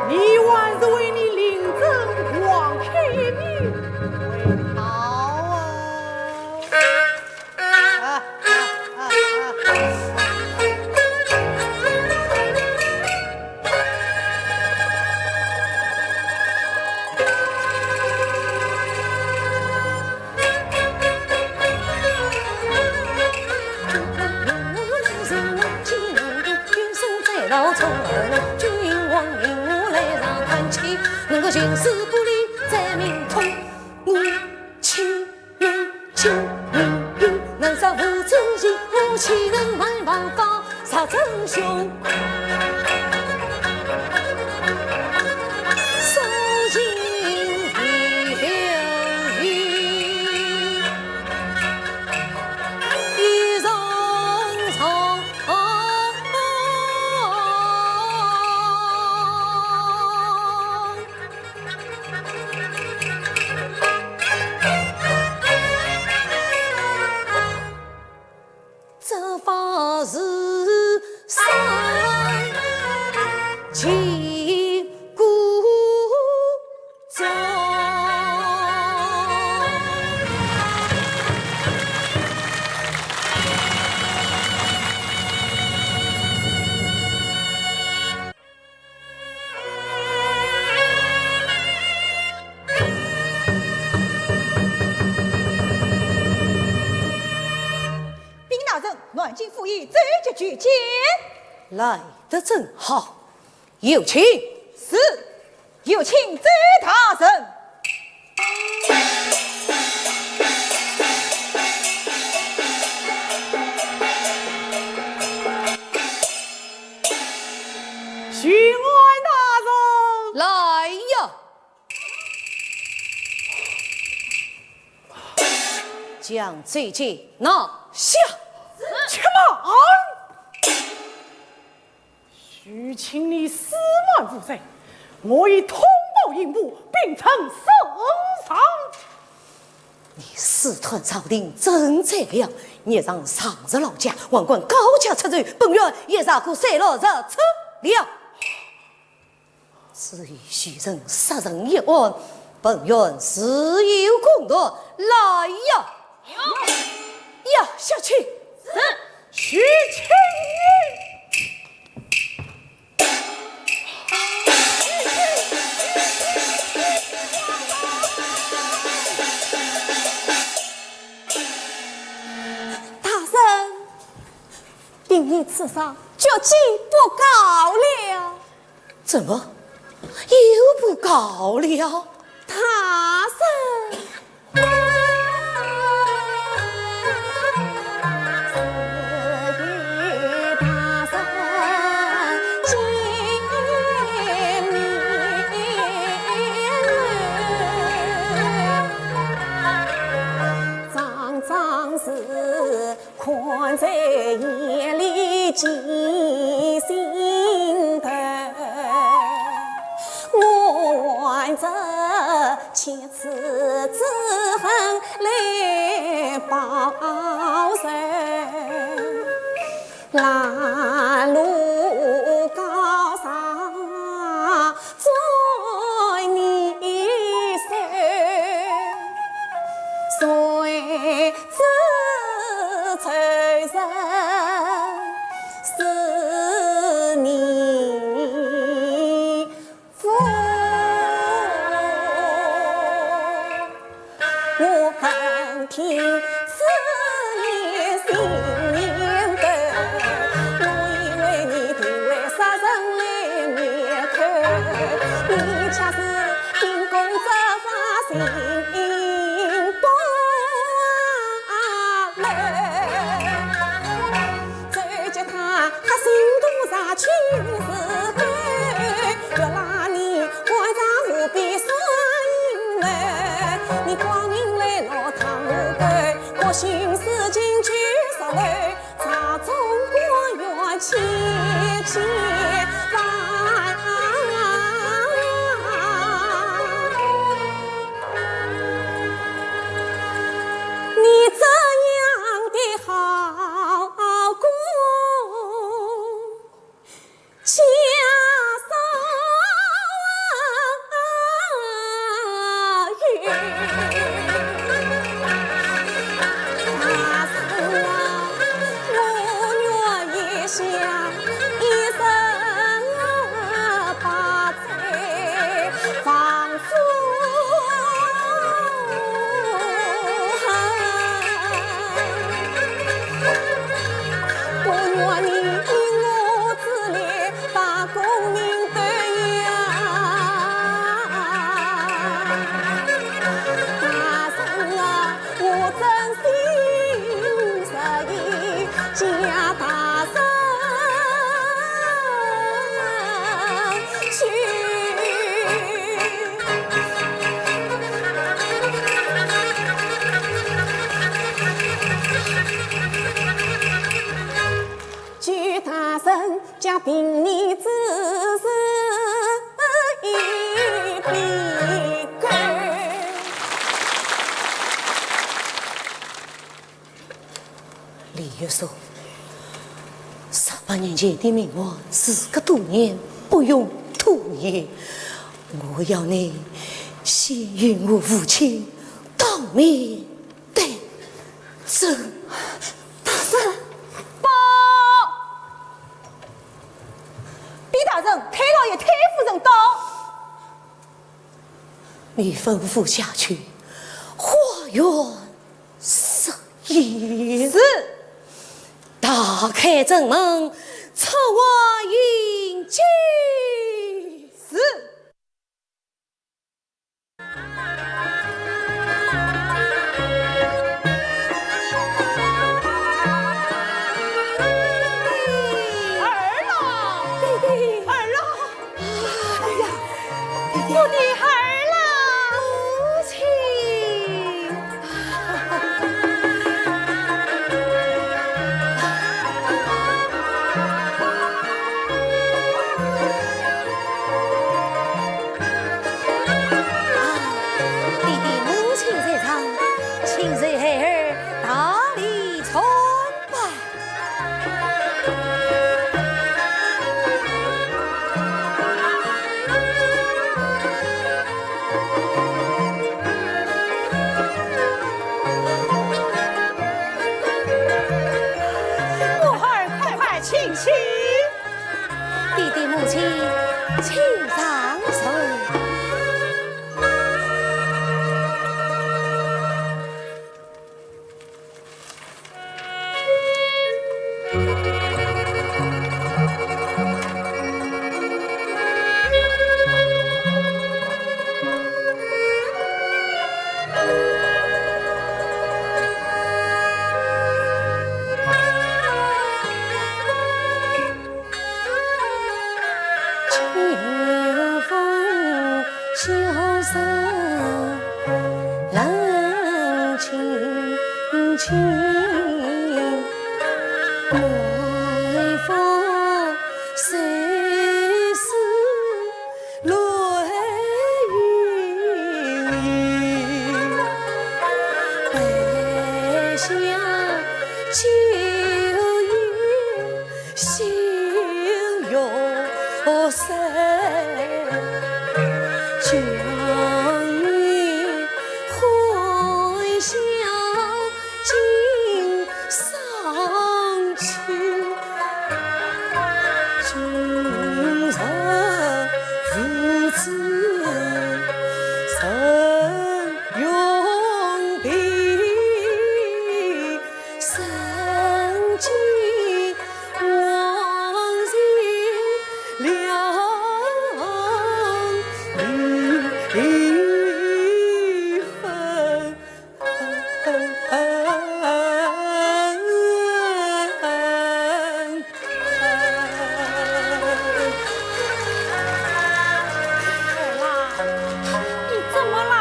你还是为你临阵网开一面为好啊！禀大人，南京府尹奏捷求见。来得正好，有请。是，有请奏大人。巡按大人。来呀！ 将这件拿下。且慢！许卿你私瞒无罪，我已通报刑部，并呈呈上。你私吞朝廷真材料，你让常侍老家，还敢高价出售，本院也查过三六十出了。 至于许褌杀人一案，本院自有公断。来呀！呀，下去！是。许卿！大人，禀你此上，决计不告了。 怎么，又不告了？大人。报仇，拦路告状在你手，谁知仇人是你 我闻听此言心念动，我以为你定会杀人来灭口，你却是秉公执法心不安。 谁知他黑心毒蛇去是狗，越拉你官场无比耍阴谋，你光明磊落倘无够，我心思进去说来，查中官员千千万。 你这样的好官，家少啊，大人啊，我愿意想一生把 我真心实意向大人去。求大人将凭你之词一笔勾。 李月松，十八年前的命案，事隔多年，不容拖延。我要你先与我父亲当面对质。大人，报！禀大人，太老爷、太夫人到。你吩咐下去，花园 设宴。是。大开正门，出外迎接。是。二郎，弟弟，二郎。 哎呀，我的儿啦！母亲。弟弟母亲在上，请随孩儿到里坐吧。 我儿快快请起。弟弟母亲，请上坐。 清风萧瑟冷清清，晚风吹似乱云。你怎么啦？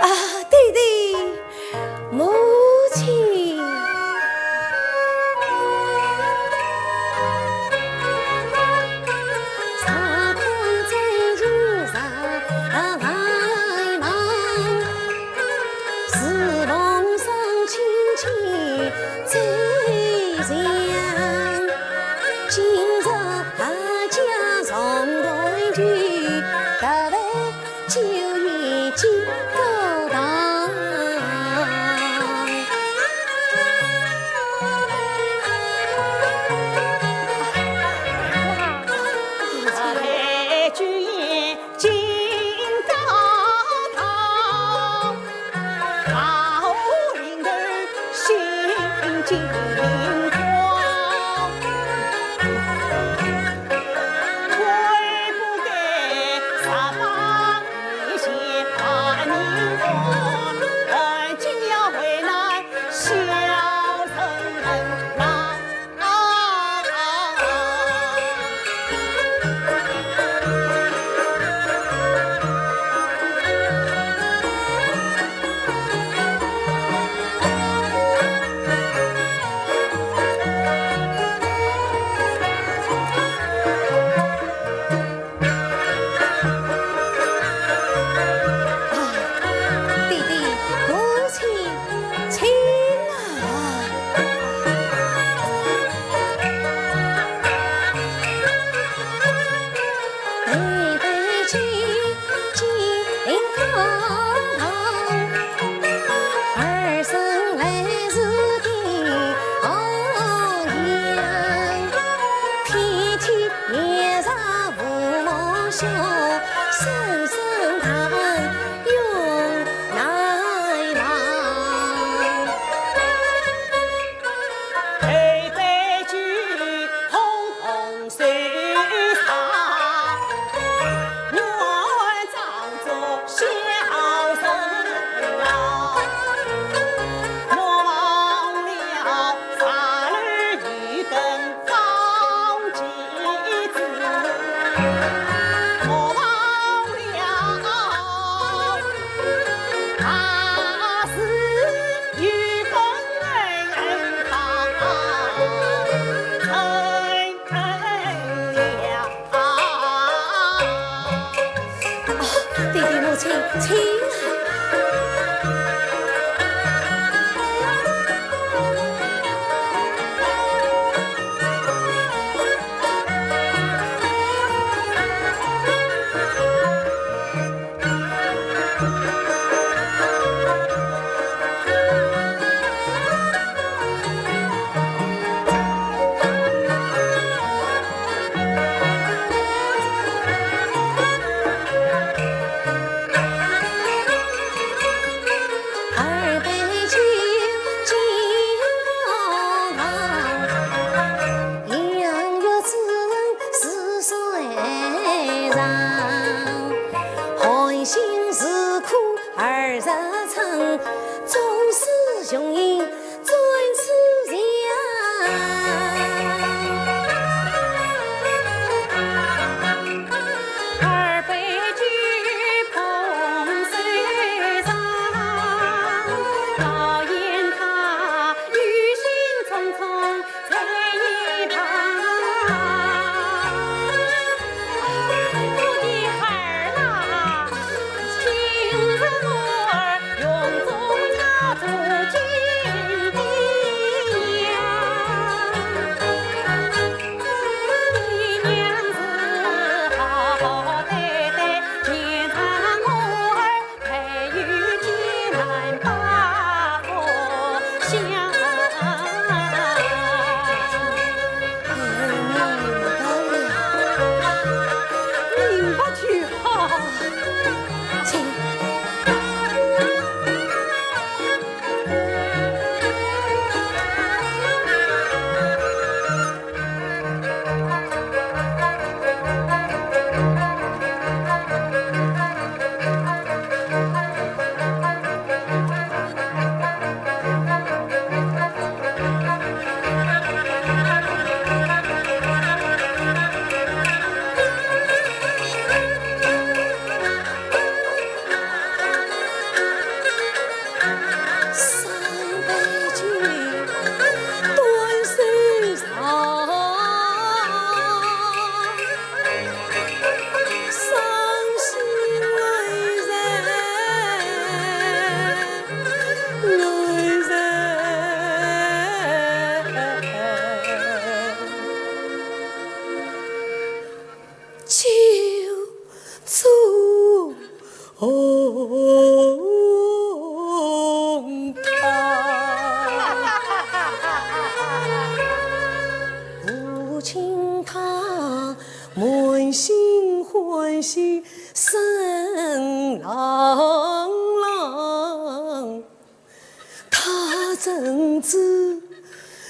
啊，爹爹，母亲。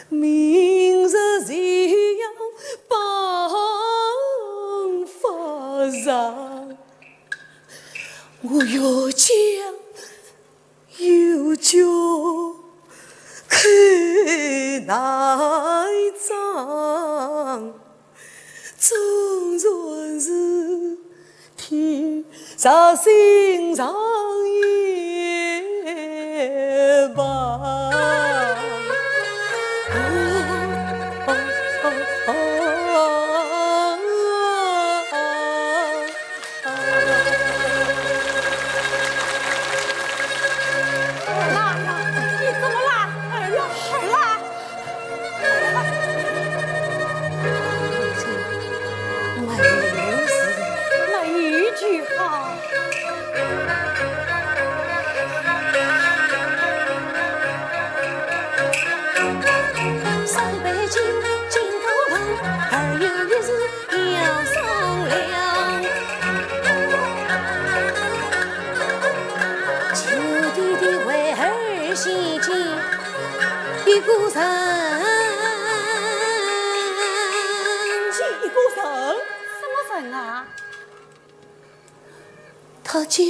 明日就要办法场，我要将有酒开难张，纵然是 天上心上也罢。儿啊，你怎么啦？儿啊，儿啊！ 那一句好。上北京，京都城，二月一日要上梁。求弟弟为儿写祭。 一个人。祭一个人？什么人啊？他家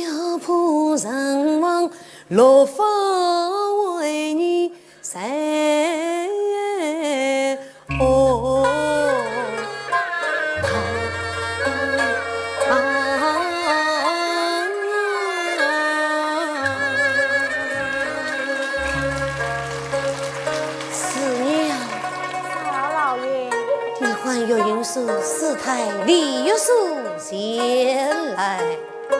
破人亡，落花为你谁哦。 四娘。啥，老爷？你唤岳云舒、舒泰、李玉书前来。是。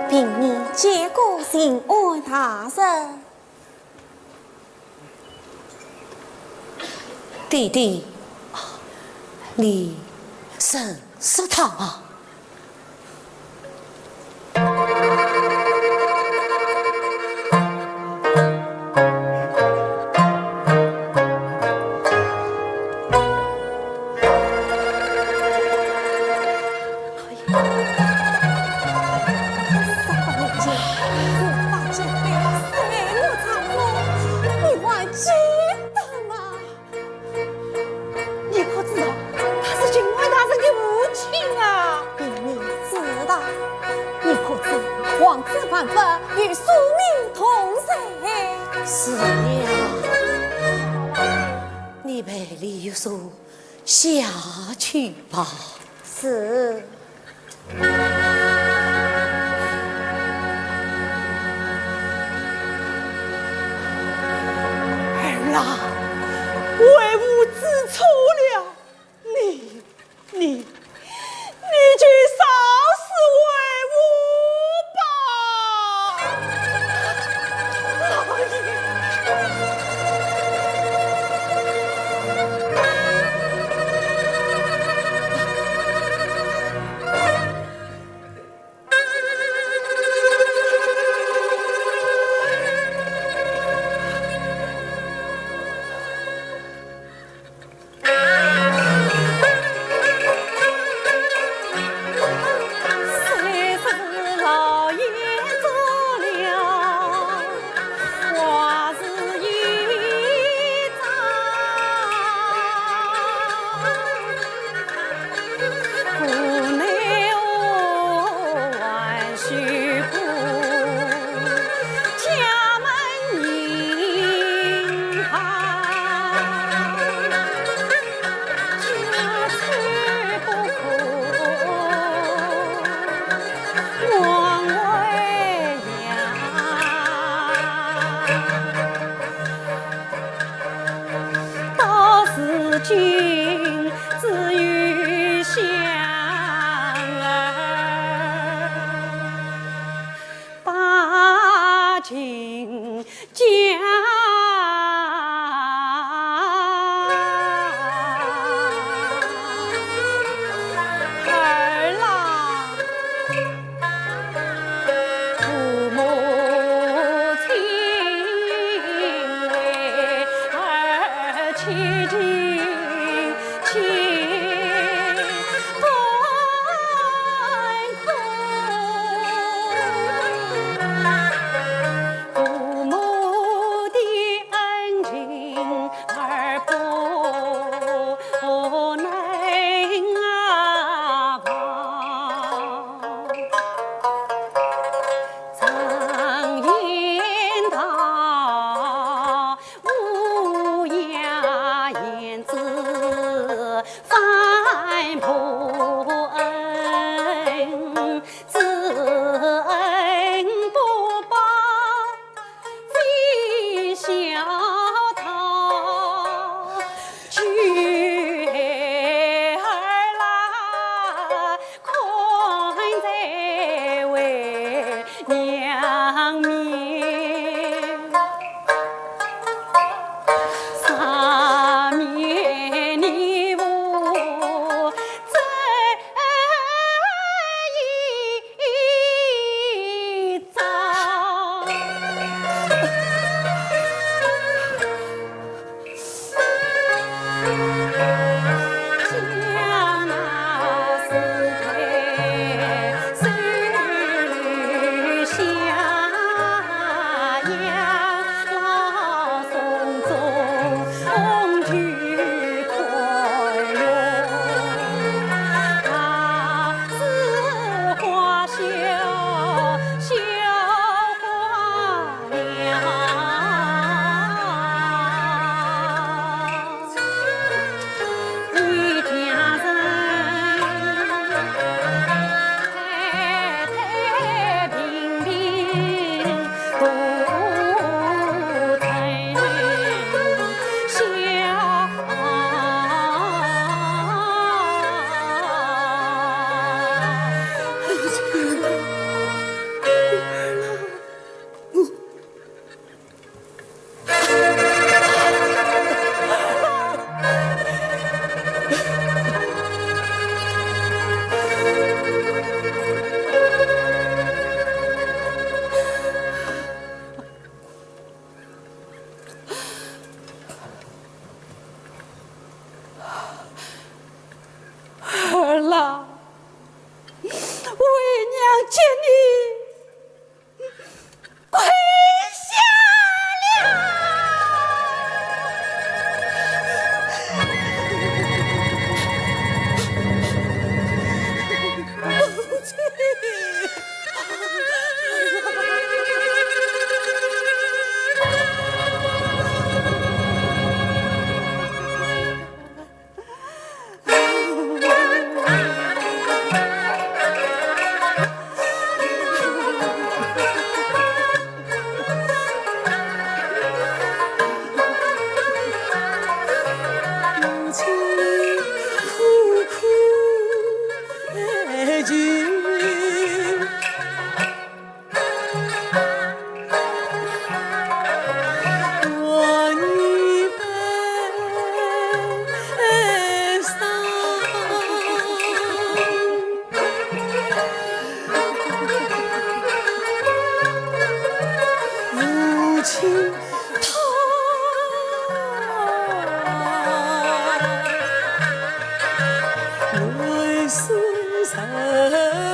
禀你，见过巡按大人。弟弟，你认识他吗？ 你可知道他是巡按大人的父亲啊？禀你，知道。你可知皇子犯法与庶民同罪？是呀。你陪李玉书下去吧。是。 儿啊，为父知错了，你，你，你就饶恕为父吧。老爷。 到如今只有香儿把情 家。儿啊，父母亲。清汤，泪湿人岸。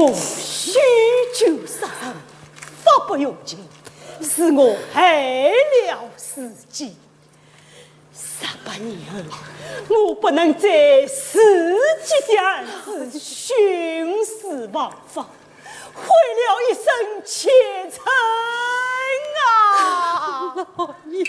我许久杀人，法不容情，是我害了自己。十八年后，我不能再自己的儿子徇私枉法， 毁了一生前程啊！老爷。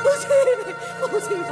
不去，不去吧。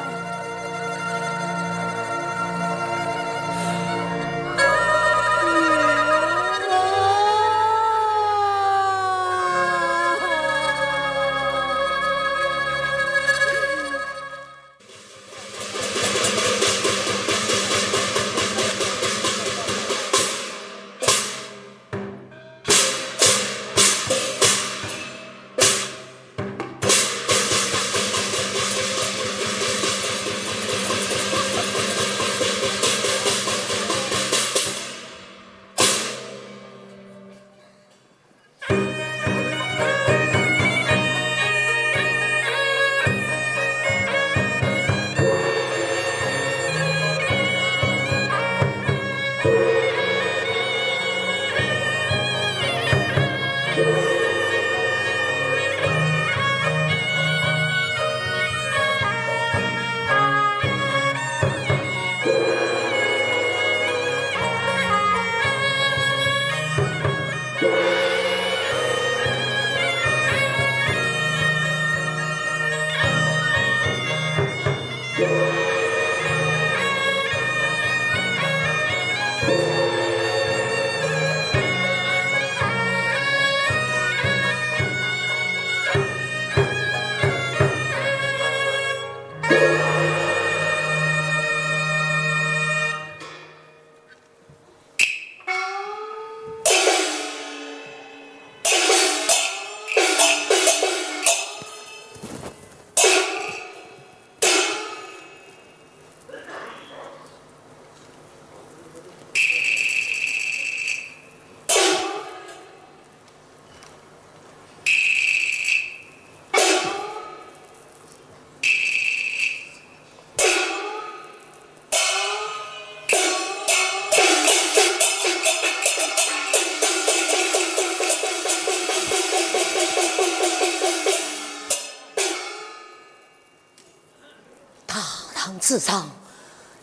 大堂之上，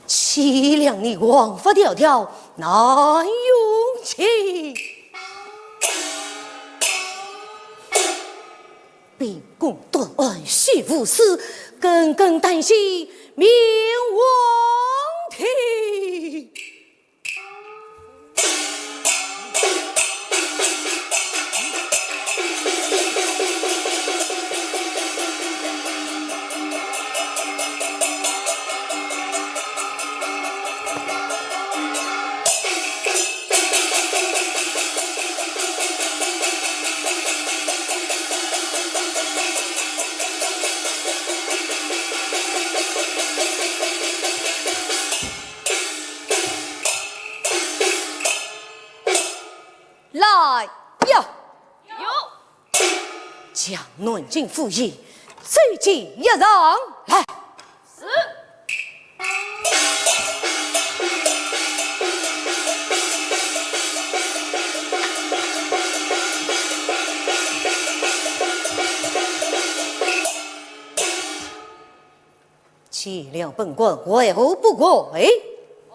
岂谅你王法条条难容情。秉公断案须无私，根根旦夕命王庭。 来呀！有。将南京府尹周济押上来。是。见了本官，为何不跪？哦。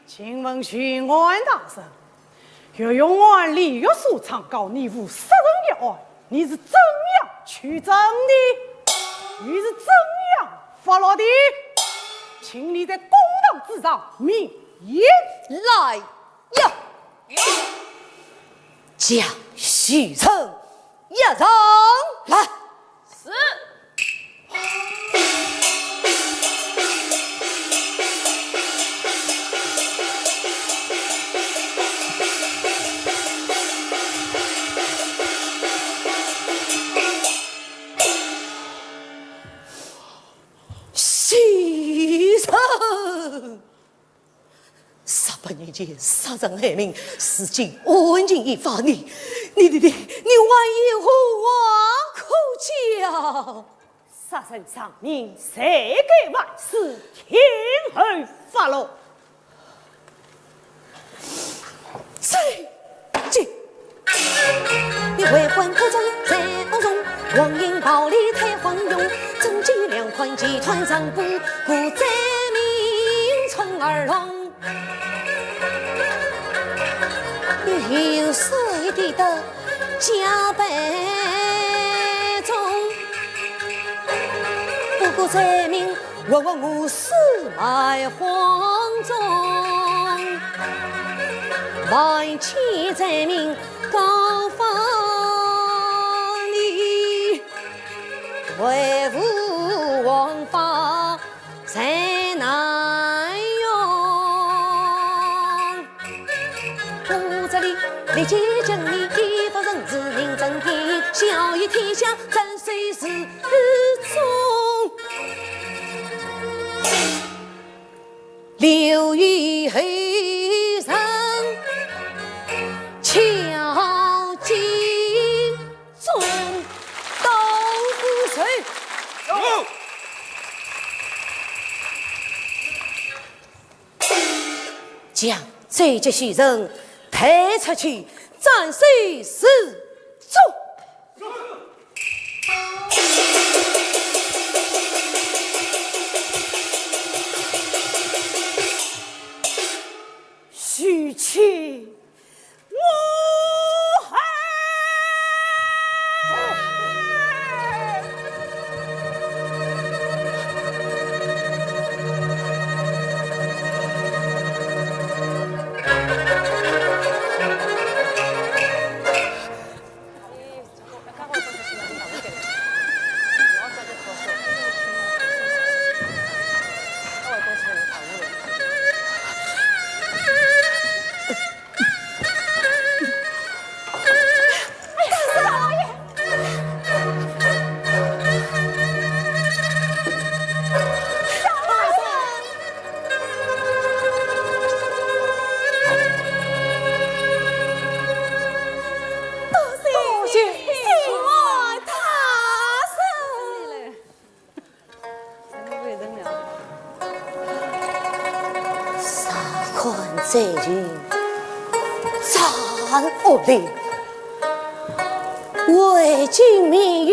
请问巡按大人，岳永安李玉素状告你无杀人一案，你是怎样取证的？你是怎样发落的？请你在公堂之上明言。来呀！将许谌押上来。 是。许谌！ 十八年前杀人害命，如今案情已发，你，你，你，你，你还有何话可讲？杀人偿命，罪该万死，听候发落。这，这 你为官不忠在屋中，光阴暴利太昏庸，政绩两款集团账簿，故罪名从耳聋。你有谁抵得加倍？罪名，活活饿死蛮荒中，万千罪名告发你，为父王法谁难容？我这里立即将你一法人之名正言，孝义天下，斩首示 忠，留与后人孝敬重。刀斧手。有。将这些人抬出去斩首示众。 许妻我恨。多谢，多谢。察看罪行，斩恶令，为今免于